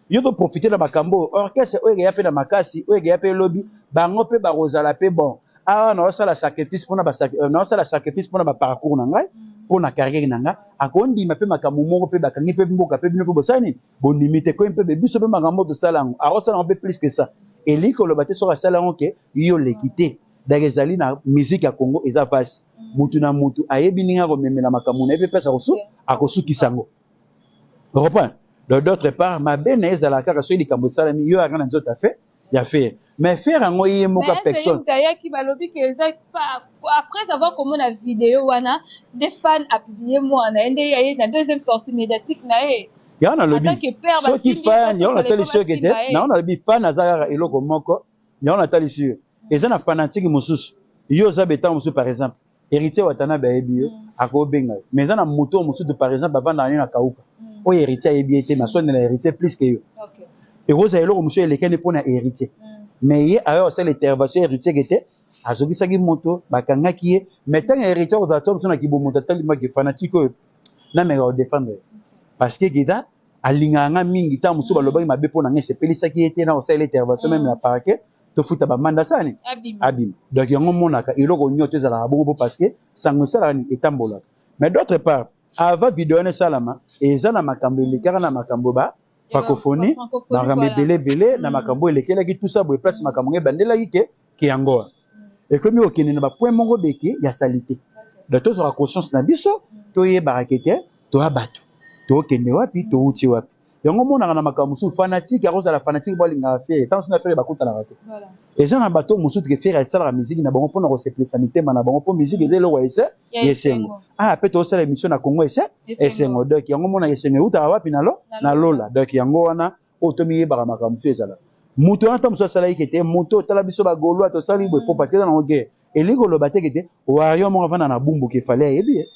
Yo toprofite na makambo oyo orchestre oyo ekeya mpe na makasi, oyo ekeya mpe elobi bango mpe bakozala mpe bon. Awa naosala sacrifice mpona, naosala sacrifice mpona baparcours na ngai, mpona carrière na ngai. Akondima mpe makambo moko mpe bakangi mpe mboka mpe bino mpe bosala nini, bondimi te koyi mpe biso mpe makambo tosala yango, akosala yango mpe plus que ça. Elingi koloba te soki asala yango ke yo leki te. Donc ezali na musique ya Congo eza vasi, mutu na mutu ayebi ndenge akomemela makambo na ye mpe mpesa akosukisa yango, reprendre. Donc d'autre part, mabe na ye ezalaka kaka soki likambo esalami, yo yaka na nzoto afe ya Ferre. Mais Ferre yango ye moko personne Ayaki, balobi ke eza après avoir komona video wana nde fan apublier mwana ye, nde ye na deuxième sortie médiatique na ye. Yango nalobi, soki fan yango natalisi yo ke te, yango nalobi fan aza kaka eloko moko. Yango natalisi yo eza na fanatique mosusu, yo oza betango mosusu, par exemple Héritier Watanabe ayebi yo, akobenga yo. Mais eza na moto oyo mosusu, par exemple bavandaka nini na kauka, oyo Héritier ayebi ye te, mais asondela Héritier plus ke yo. Ekozala eloko mosusu elekani mpona Héritier, mais ye ayo asala intervention Héritier ke te azokisaki moto, bakangaki ye. Mais ntango Héritier kozala to mosu na kibomoto, atalimaki fanatique oyo nameka kodéfendre ye, parce que keza alingaka nga mingi. Ntango mosusu balobaki mabe mpo na nga, esepelisaki ye te na kosalela intervention, même na parquet tofuta bamanda asala nini, abima. Donc yango monaka eloko nyonso ezalaka bongo mpo parce que sango esalaka nini, etambolaka. Mais d'autre part, avant video wana esalama, eza na makambo elekaka na makambo ba francophonie, makambo ebele ebele na makambo elekelaki tout ça boye. Place makambo ngo ebandelaki ke yango wana ekomi kokende na bapoint moko beke ya salité. Donc tozwaka conscience na biso, toyebaka ke te toya bato, tokende wapi, towuti wapi. Yango monaka na makambo mosusu, fanatique akozala fanatique bo alingaka Ferre, ntango mosusu na Ferre bakutanaka te. Eza na bato mosusu ke Ferre asalaka musique na bango mpona kosepelisa mitema na bango, mpo musique eza eloko ese esengo. Ah, mpe tozosala émission na Congo ese esengo. Donc yango monaka esengo eutaka wapi? Na lo na lola. Donc yango wana oyo tomiyebaka makambo mosusu ezala. Moto wana, ta mosusu asalaki ke te, moto otala biso bagaulois tosali boye po parce que eza nango guerre. Elingi koloba te ke te warrior moko avanda na Bumbu ke Fally ayebi ye,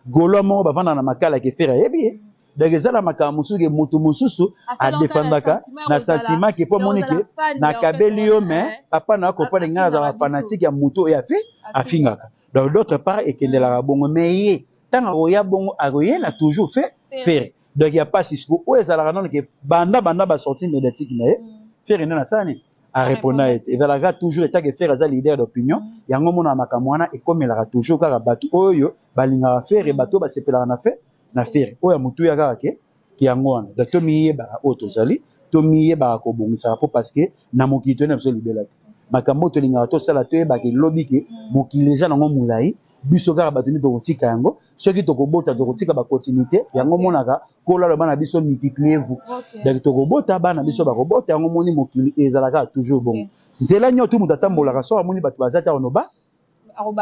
gaulois moko bavanda na Makala ke Ferre ayebi ye. Donc eza na makambo mosusu ke moto mosusu adefendaka na sentiment ke mpo amoni ke nakabeli yo, mais papa na comprendre ngai nazalaka fanatique ya moto oyo afi afingaka. Donc d'autre part ekendelaka bongo, mais ye ntango akoya bongo, akoyela toujours fe Ferre. Donc ya pasi siko oyo ezalaka nano ke banda banda basortie médiatique na ye, Ferre nde nasala nini, arépondre ye te. Ezalaka toujours etake Ferre aza leader d'opinion. Yango mona makambo wana ekomelaka toujours kaka bato oyo balingaka Ferre, bato oyo basepelaka na fe na Ferre. Oyo ya motuya kaka ke yango wana. Donc tomiyebaka oyo tozali, tomiyebaka kobongisaka mpo parce que na mokili toyei na biso libela te. Makambo oyo tolingaka tosala, toyebaka elobi ke mokili eza nango molai. Biso kaka bato nde tokotika yango. Soki tokobota, tokotika bacontinuité. Yango monaka kola aloba na biso: "Multipliez vous." Donc tokobota, bana biso bakobota. Yango moni mokili ezalaka toujours bongo. Nzela nyonso moto atambolaka, soki amoni bato baza te, akonoba,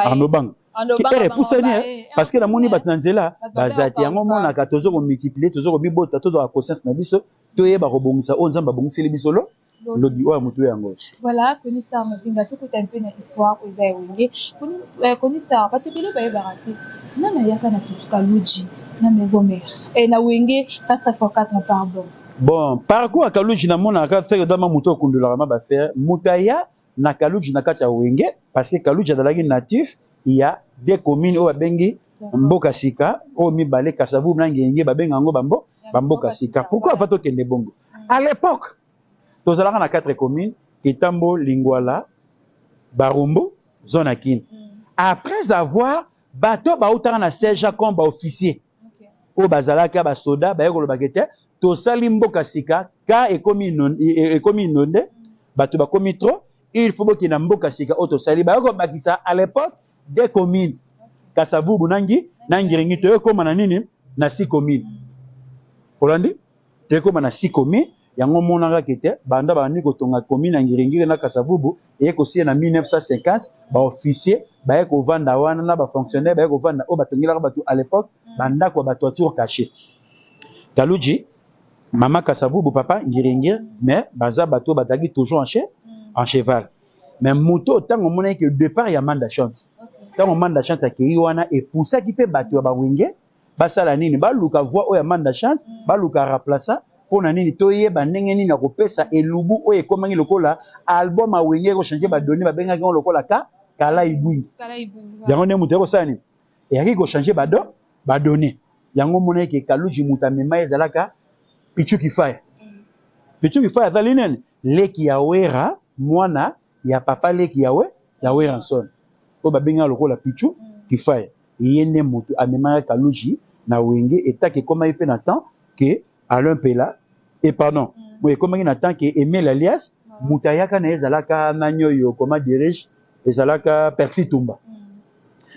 anobanga ere epusani, parce que namoni bato na nzela baza te. Yango monaka tozo komultiplier, tozo komibota, tozwaka conscience na biso, toyeba kobongisa oyo Nzambe abongiseli biso lo lobi oyo ya motu yango. Voilà, Kony Star Mavinga, tokota mpe na histoire oyo eza ya Wenge. Kony Star, bato ebele bayebaka te nani ayaka na Tutu Kaluji na Maison Mère, na Wenge 4 x 4, pardon. Bon, parcours ya Kaluji, namonaka Ferre dama moto okundolaka ma baaffaire. Moto aya na Kaluji na kati ya Wenge, parce que Kaluji azalaki natif ya deux communes oyo babengi Mboka Sika, oyo mibale, Kasavubu na Ngenge, babenga yango bambo bamboka Sika. Pourquoi ava tokende bongo? À l'époque tozalaka na quatre communes: Etambo, Lingwala, Barumbu, zone ya Kini. Après avoir bato bautaka na Serge comme baofficier oyo bazalaka basoda, baye kolobaka ete tosali Mboka Sika ka ekomi inondé, bato bakomi trop, il faut bokenda Mboka Sika oyo tosali. Baye kobakisa à l'époque deux communes, Kasavubu nangi na Ngiringi. Toyekóma na nini? Na six communes. Olandi, toyekóma na six communes. Yango omonaka ke banda bandi kotonga commune ya Ngiringiri na Kasavubu, eye kosia na 1950, baofficier baye kovanda wana na bafonctionnaire baye kovanda oyo batongelaka bato à l'époque bandako ya batoiture caché. Kaluji, mama Kasavubu, papa Ngiringiri, mais baza bato bazalaki toujours en cheval. Mais moto ntango omonaki ke départ ya Manda Chante, ntango Manda Chante akei wana, epusaki mpe bato ya bawenge basala nini? Baluka voix oyo ya Manda Chante, baluka remplaçant. Mpo na nini? Toyeba ndenge nini ya kopesa elubu oyo ekomaki lokola album awenge ekochange badonnées. Babengaki yango lokola ka Kala Ibwingi. Yango nde moto ekosala nini, eyaki kochange bado badonnées. Yango omonaki Kaluji, moto amema ezalaka Pichu Kifaya. Pichu Kifaya azali nini? Leki ya Wera, mwana ya papa leki ya Werrason oyo babengaka lokola Pichu Kifaya. Ye nde moto amemaka Kaluji na Wenge. Etake ekomaki mpe na temps ke Alain Mpela e pardon, ekomaki na temps ke Emile Alias, moto ayaka na ye ezalaka nani oyo, comment dirige, ezalaka Persi Tumba.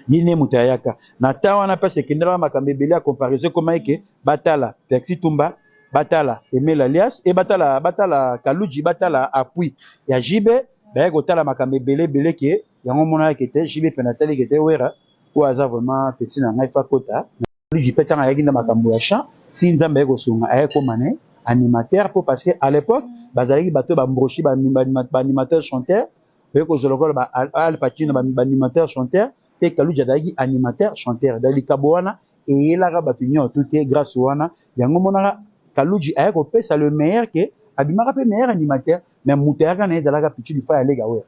Ye nde moto ayaka na temps wana. Mpasi ekendelaka makambo ebele ya comparaison. Ekomaki ke batala Persi Tumba, batala Emile Alias e batala Kaluji, batala appui ya Jibe. Baye kotala makambo ebele ebele ke yango omonaka ke te Jibe mpe natali ke te Wera oyo aza vraiment petit na ngai, fa kota Kaluji mpe. Ntango ayaki na makambo ya chant, ti Nzambe aye kosunga, aye koma ne animateur mpo parce que à l'époque bazalaki bato bambrochi baanimateur chanteur, oye kozwa lokola ba Al Pacino, baanimateur chanteur mpe. Kaluji azalaki animateur chanteur. Donc likabo wana eyelaka bato nyonso te, grâce wana. Yango monaka Kaluji aye kopesa le meilleur, ke abimaka mpe meilleur animateur. Mais moto ayaka na ye ezalaka Pichu Lifa ya Lega Wera,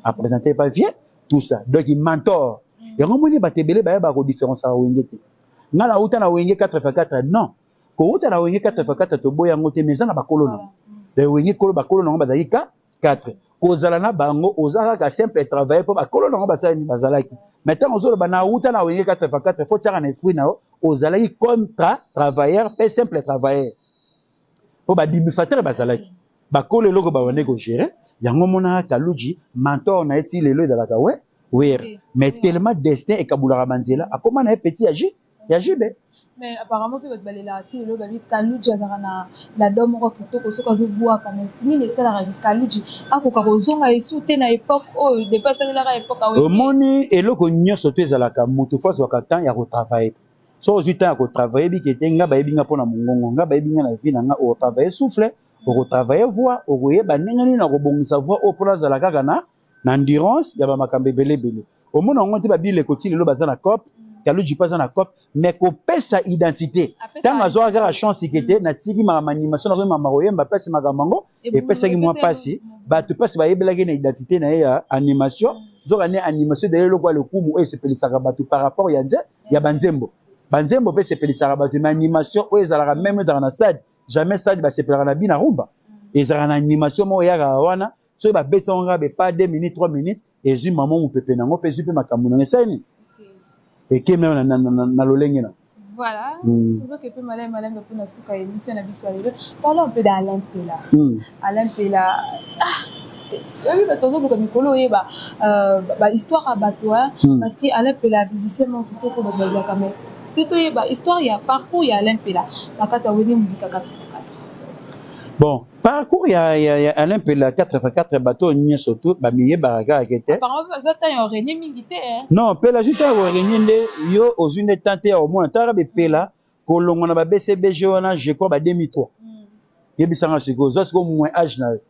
aprésente pas vieux, tout ça. Donc mentor yango moni bato ebele bayebaka kodifférenciaka Wenge te. Nga nauta na Wenge 4 x 4. Non, kouta na Wenge 4 x 4, toboya yango te, mais eza na bakolo nango. Donc Wenge kolo, bakolo nango bazalaki ka 4. Kozala na bango, oza kaka simple travailler mpo bakolo nango basalani bazalaki. Mais ntango ozoloba nauta na Wenge 4 x 4, faut tiaka na esprit na yo ozalaki comme travailleur mpe simple travailleur, mpo baadministrateur bazalaki bakolo, eloko babande kogérer. Yango omonaka Kaluji, mentor na ye ti lelo ezalaka we Wera. Mais tellement destin ekabulaka banzela, akóma na ye petit ya j ya Jibe. Mais apparemment mpe bato balelaka ti lelo, babi Kaluji azalaka na do moko kitoko soki azobwaka. Mais nini esalaka Kaluji akoka kozonga esu te na époque oyo depuis asalelaka époque? Omoni, eloko nyonso to ezalaka, moto faut azwaka temps ya kotravailler. So ozwi temps ya kotravailler, biki ete nga bayebi nga mpona mongongo, nga bayebi nga na vie na nga, otravaille souffle. Okotravaille voix, okoyeba ndenge nini na kobongisa voix oyo mpona azala kaka na endurance ya bamakambo ebele ebele. Omona yango te, babileko ti lelo baza na cop, Kaluji mpe aza na cop, mais kopesa identité, ntango azwaka kaka chance ke te, natiki makambo animation, nakoyeba koyemba, mpasi makambo yango epesaki mwa mpasi. Bato mpasi bayebelaki na identité na ye ya animation. Nzoka nde animation ezali eloko ya lokumu oyo esepelisaka bato par rapport ya nze ya banzembo. Banzembo mpe esepelisaka bato, mais animation oyo ezalaka, même ezalaka na stade, jamais stade basepelaka na bina rumba. Ezalaka na animation moko eyakaka wana, soki babeti yango kaka bepa 2 minutes, 3 minutes, ezwi mama mopepe nango mpe ezwi mpe makambo nango, esali nini, ekemi na lolenge na. Voilà. Soki mpe maleme maleme mpona suka émission na biso ya lelo, parlons un peu d'Alain Mpela. Alain Mpela, ah, oyebi bato bazoluka mikolo oyeba bahistoire ya bato, parce que Alain Mpela, musicien moko kitoko, bato balobaka, mais te toyeba histoire ya parcours ya Alain Mpela na kati ya Wenge Musica 4. Bon, parcours ya Alain Mpela 4x4, bato nyonso tu bamiyebaka kaka ke te. Mingi te. Non, Mpela azwi ntango korégner nde yo ozwi nde temps te ya komona. Taka bepela kolongwa na ba BCBG wana, je crois ba 2003. Yebisanga sikoyo, ozwa sikoyo moins âge na yo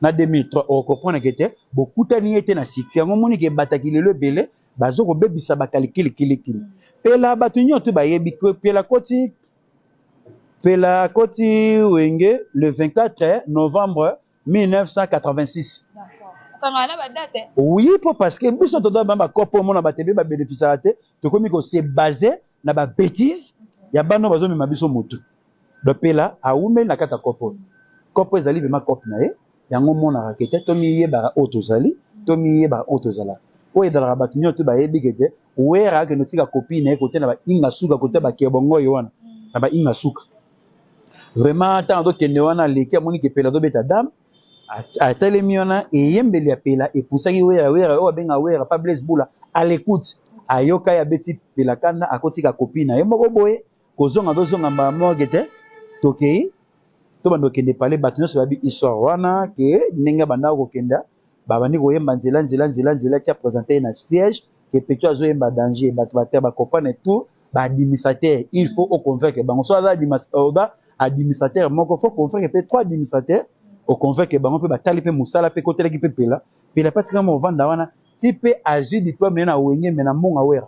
na 2003, okocomprendre ke te bokutani ye te na succès yango. Omoni ke ebataki lelo ebele bazo kobebisa bakalikilikilikili. Mpela, bato nyonso bayebi Mpela koti, Mpela akoti Wenge le 24 novembre 1986. Oui, po parce que biso toza ba bakopo, omona bato ebele babénéficiaka te. Tokomi kose baser na babêtise ya bana oyo bazomema biso motu. Donc Mpela awumeli na kati ya kopo oyo. Kopo ezali vraiment kope na ye. Yango omonaka ke te, tomiyebaka oyo tozali, tomiyebaka oyo tozalaka. Oyo ezalaka, bato nyonso to bayebi ke te, Wera akende otika kopi na ye kote na bainga suka, kote bakebongo wana na bainga suka. Vraiment, ntango azokende wana, aleki, amoni ke Pela azobeta dame, atelemi wana, eyembeli ya Pela epusaki Wera. Wera oyo abenga Wera pa Blaise Bula à l'écoute, ayoka ye abeti Pela kanda, akotika kopi na ye moko boye, kozonga, azozonga mbala moko te, tokei to banda kokende pale. Bato nyonso bayebi histoire wana ke ndenge bandaka kokenda, babandi koyemba nzela nzela nzela nzela, tia présente ye na siège ke Pecho azoyemba danger. Bato bate bacomprendre tout. Baadministrateur, il faut oconvaincre bango. So aza oza administrateur moko, faut convaincre mpe trois administrateur, oconvaincre bango mpe batali mpe mosala mpe kotelaki mpe Mpela. Mpela mpe atika movanda wana ti mpe azwi diplôme ye na Wenge, me na mbongo Wera.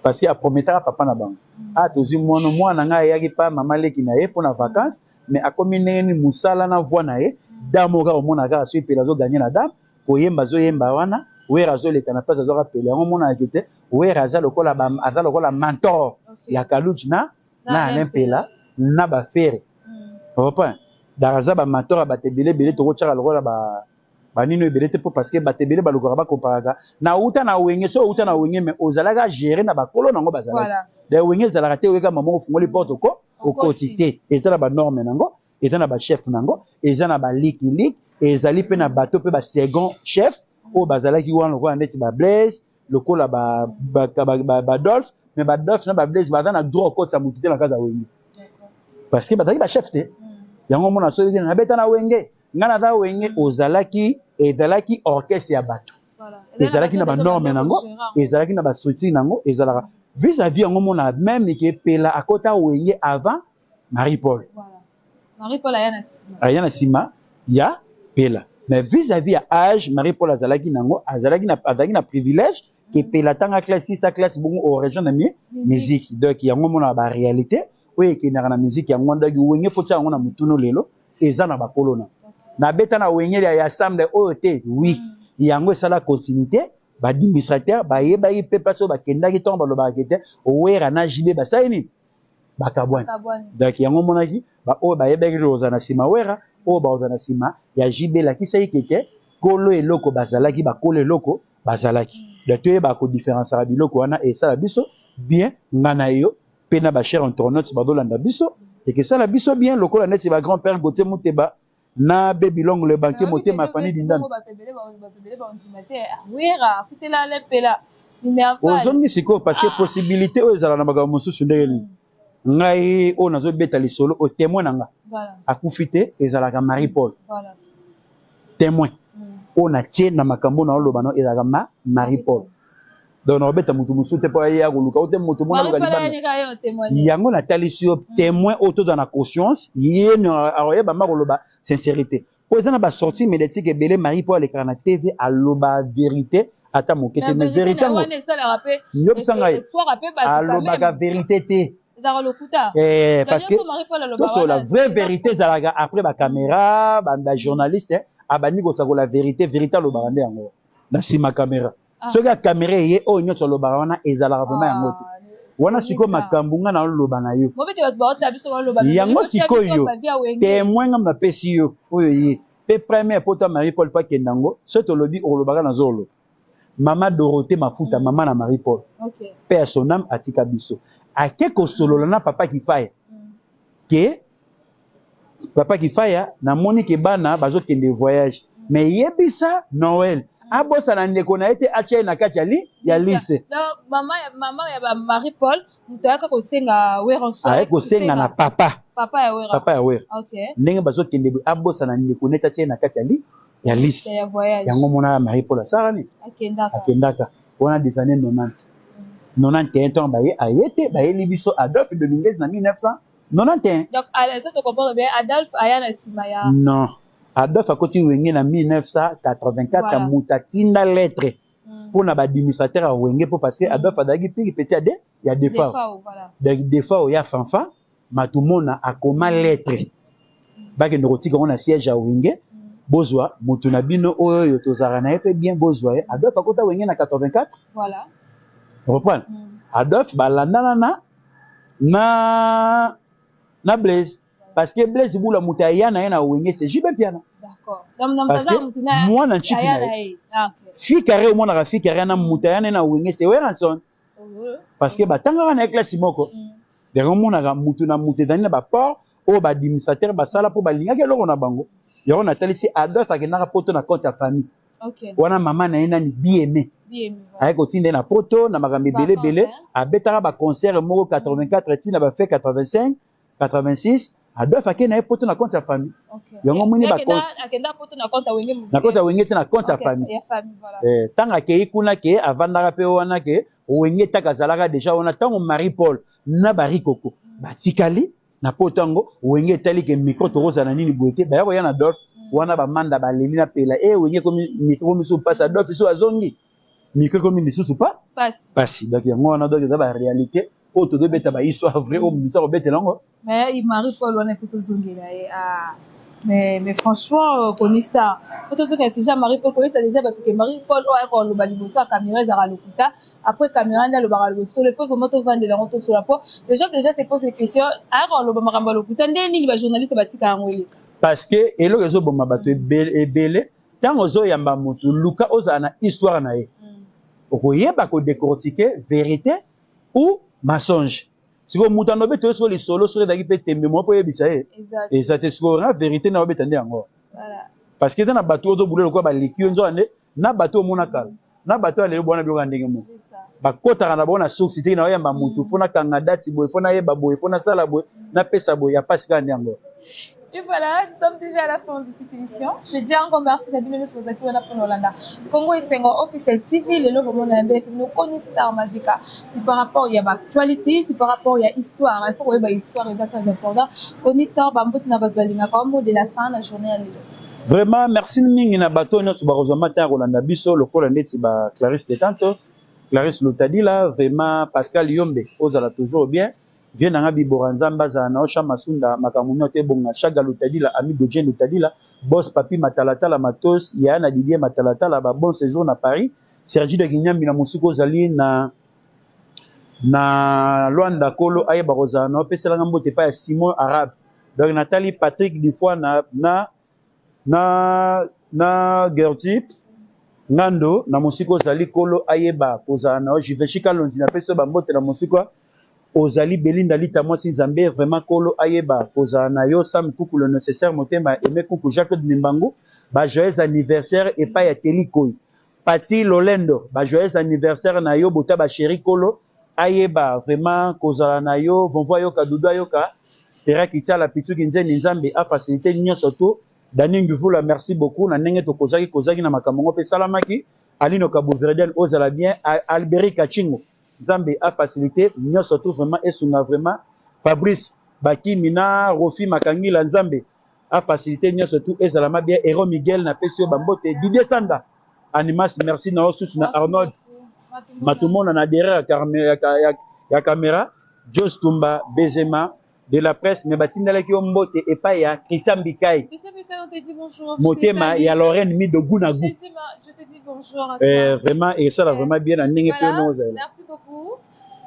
Parce que aprometaka papa na bango: "Ah, tozwi mwana, mwana ngai ayaki pa mama leki na ye mpona vacance, mais akomi ndenge nini, mosala na voix na ye." Dame oyo kaka omona kaka soki Pela azoganye na dame, koyemba, azoyemba wana, Wera azoleka na place, azwaka Pela. Yango omonaka te, Wera aza lokola mentor ya Kaluji na Alain Mpela na baFerre, comprend? Donc aza bamentor ya bato ebele ebele. Tokotiaka lokola banini oyo ebele te, mpo parce que bato ebele balukaka bakomparaka na uta na Wenge. So outa na Wenge, mais ozalaka géré na bakolo nango bazalaki. Donc Wenge ezalaka te oyeka mama ofungoli porte oko okoti te. Eza na banorme nango, eza na bachef nango, eza na balikiliki, ezali mpe na bato mpe basecond chef oyo bazalaki wana, lokola neti baBlaise, lokola baDolphe. Mais baDolphe na baBlaise baza na droit okotisa motu te na kati ya Wenge, parce que bazalaki bachef te. Yango omona soki nabeta na Wenge, ngai naza Wenge, ozalaki, ezalaki orchestre ya bato, ezalaki na banorme nango, ezalaki na bastructure nango, ezalaka vis-à-vis. Yango mona même ke Pela akota Wenge avant Marie Paul. Aya na nsima ya Pela, mais vis-à-vis ya âge Marie Paul azalaki nango, azalaki na privilège ke Pela atanga classe sisa classe bongo oregion na musique. Donc yango mona baréalité oyo ekendaka na musique yango. Donc Wenge, faut tia yango na mutunu. Lelo eza na bakolo na nabeta na Wenge ya ensemble oyo te. Oui, yango esala continuité. Baadministrateur bayebaki mpe place oyo bakendaki ntongo balobaka te, Wera na JB basali nini, bakabwani. Donc yango omonaki baoyo bayebaki kozala na nsima Wera, oyo bakozala na nsima ya JB, elakisaki ke te kolo eloko bazalaki, bakolo eloko bazalaki. Donc toyebaka kodifférenciaka biloko wana, esala biso bien, nga na yo mpe na bachers internautes bazolanda biso, ekesala biso bien, lokola neti bagrand père Gautier Muteba na be bilongo le banke motema Fani Dindana. Ozongi sikoyo, parce que possibilité oyo ezala na makambo mosusu ndenge nini. Ngai oyo nazobeta lisolo oyo, témoin na nga akufi te, ezalaka Marie Paul. Témoin oyo natie na makambo na oloba no ezalaka ma Marie Paul. Donc nakobeta motu mosusu te mpo aye akoluka o te, moto mona luka libanda. Yango natalisi yo témoin oyo tozala na conscience, ye akoyeba mba koloba sincérité, po eza na basortie médiatique ebele. Marie mpo alekaka na TV, aloba vérité ata moke te, mais vérité yango yobisa ngai, alobaka vérité te. Parce que tosola vraie vérité ezalaka après bacaméra, bajournaliste abandi kosakola vérité. Vérité alobaka nde yango na nsima caméra. Soki acaméra eye, oyo nyonso alobaka wana ezalaka vraiment yango te. Wana sikoyo makambo nga na oloba na yo yango sikoyo, témoin nga napesi yo oyo ye mpe première poto Marie Paul mpo akende yango. So tolobi okolobaka, nazoloba mama Dorothée Mafuta, mama na Marie Paul, mpe ya son âme, atika biso, ake kosolola na papa Kifaya ke papa Kifaya, namoni ke bana bazokende voyage, mais yebisa Noël abosana ndeko na ye te, atia ye na kati ya liste. Mama ya Marie Paul moto ayaka kosenga Werrason? Aye kosenga na papa. Papa ya Wera. Papa ya Wera. Ndenge bazokende boye, abosana ndeko neti atia ye na kati ya liste. Ya voyage. Yango mona Marie Paul asala nini? Akendaka. Akendaka wana des années 90, 91. Ntango baye aye te, bayeli biso Adolphe Dominguez na 1991. Donc so tocomprendre bien, Adolphe aya na nsima ya? Non, Adolphe akoti Wenge na 1984. Moto atinda lettre mpona baadministrateur ya Wenge, mpo parce que Adolphe azalaki piki petit ya de ya Defao. Defao, voilà. Donc Defao ya Fanfa Matumona akoma lettre, bakende kotika yango na siège ya Wenge: bozwa motu na bino oyo oyo tozalaka na ye mpe bien, bozwa ye. Adolphe akota Wenge na 84. Reprendre. Adolphe balandana na Blaise, parce que Blaise Bula, moto aya na ye na Wenge, c'est JB Mpiana. Donc Parce que mwana ntiki na ye. Ah, ok. Fi carré, omonaka fi carré na moto aya na ye na Wenge, c'est Werrason, parce que batangaka na ye classe moko. Yango omonaka mutu na mutu ezali na baport oyo baadministrateur basala mpo balingaki eloko na bango. Yango natalisi Adolphe akendaka poto na compte ya famille. Wana mama na ye nani, Bieme. Bien, voilà. Aye kotinda ye na poto na makambo ebele ebele. Vacances, abetaka baconcert moko 84 ntina bafe 85, 86. Adolphe akei na ye poto na compte ya famille. Yango omoni Akenda poto na compte ya Wenge na compte ya Wenge te, na compte ya famille. Ya famille, voilà. Ntango akei kuna ke avandaka mpe wana ke Wenge taka azalaka déjà wana. Ntango Marie Paul na Barikoko batikali na poto yango, Wenge etali ke micro tokozala nini boye te, baya koya na Adolphe wana. Bamanda baleli na pela e Wenge ekomi micro ekomi lisusu mpasi. Adolphe so azongi, micro ekomi lisusu pa Pasi. Pasi. Donc yango wana, donc eza baréalité oyo tozobeta, bahistoire vrai oyo misa kobetela yango. Mais Marie Paul wana, faut tozongela ye. Ah, mais franchement, Koni Star, faut tozongela déjà Marie Paul, koyesa déjà bato ke Marie Paul oyo ayaka koloba liboso ya caméra ezalaka lokuta, après caméra nde alobaka liboso. Le faut vraiment tovandela yango, tosola, po les gens déjà se posent des questions. Ayaka koloba makambo ya lokuta, nde nini bajournaliste batika yango eleka? Parce que eloko ezoboma bato ebele, ntango ozoyamba motu, luka ozala na histoire na ye, okoyeba kodécortiquer vérité ou mensonge. Sikoyo moto anobe toye sikoyo lisolo, soki ezalaki mpe tembe moko mpo oyebisa ye eza te. Sikoyo na vérité na obeta nde yango, parce que eza na bato oyo ozobula lokola baleki yo, nzoka nde na bato omona kala na bato ya lelo bwana biloko ya ndenge moko bakotaka na bango na source te. Na oyamba motu, fo nakanga date boye, fo nayeba boye, fo nasala boye, napesa boye ya pasi kaka nde yango. Et voilà, nous sommes déjà à la fin de cette émission. Je dis encore merci à bino nyonso bozalaki wana mpona olanda Congo Esengo Officiel TV. Lelo vraiment nayambelaki bino Koni Star Mavika. C'est par rapport ya baactualité, c'est par rapport ya histoire. Il faut koyeba histoire, eza très important. Koni Star, bambote na bato balingaka, mot de la fin na journée ya lelo. Vraiment merci mingi na bato nyonso bakozwa matin ya kolanda biso, lokola ndeti ba Clarisse Detanto, Clarisse Lutadila, vraiment Pascal Yombe, ozala toujours bien, vie nanga bibora, Nzambe azala na osha masunda, makambo nyonso ebonga. Chaga Lutadila, amigo Jen Lutadila, boss Papi Matalatala, Matos ya na Didier Matalatala, ba bon séjour na Paris. Sergi de Kinyambi na mosika, ozali na Lwanda, kolo ayeba kozala na opeselanga mbote epai ya Simon Arabe. Donc natali Patrick Dufoy na Gerti Ngando na mosika, ozali, kolo ayeba kozala na yo. Jiveshi Kalonzi, napesi yo bambote na mosika ozali. Belinda Lita, mwasi Nzambe, vraiment kolo ayeba kozala na yo. Sam Kuku, le nécessaire, motema Aime Kuku, Jacques Nimbangu, ba joyeux anniversaire epai ya Teli Koi, Pati Lolendo, ba joyeux anniversaire na yo. Bota bachéri, kolo ayeba vraiment kozala na yo. Vonvo ayoka, Dudu ayoka, Pera Kitiala, Pituki Nzeni, Nzambe afacilité nyonso to. Dani Nguvula, merci beaucoup na ndenge tokozaki kozaki na makambo ngo mpe esalamaki. Alino Kabouverdian, ozala bien. Alberi Kachingo, Nzambe a facilité nyonso tout vraiment esunga vraiment. Fabrice Bakimi na Rofi Makangila, Nzambe a facilité nyonso tout ezalama bien. Hero Miguel, napesi yo bambote. Didier Sanda Animas, merci na yo susu na Arnold Matumona na derrière ya caméra, Jos Tumba Bezema de la presse. Mais batindalaki yo mbote epai ya Christian Bikai, motema ya Lorraine Mido Gunagu. Je te dis bonjour à toi. Vraiment esala vraiment bien na ndenge mpe ozala. Merci beaucoup.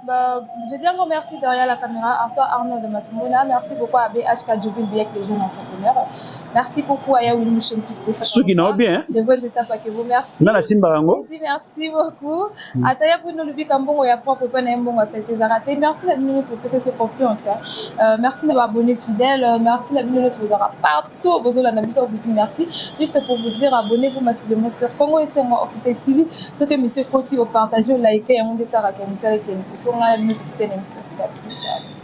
Bah, je dis encore merci derrière la caméra à toi Arnaud de Matumona. Merci beaucoup à BHK Djobil Biek, le jeune entrepreneur. Merci beaucoup à Yaoui Michel Fils de Soki na bien. De bonnes étapes à vous. Merci. Nga nasimba yango. Je dis merci beaucoup. À Taya Bruno Lubika Mbongo ya propre pas na mbongo ça raté. Merci la minute pour passer cette confiance. Merci d'avoir abonné fidèle. Merci la minute vous aura partout. Vous avez vous dit merci. Juste pour vous dire, abonnez-vous massivement sur Congo Esengo Officiel TV. Ce que monsieur Koti au partager, liker, et on dit ça, ça, ça, ça, ça, ça, ça, ça, ça.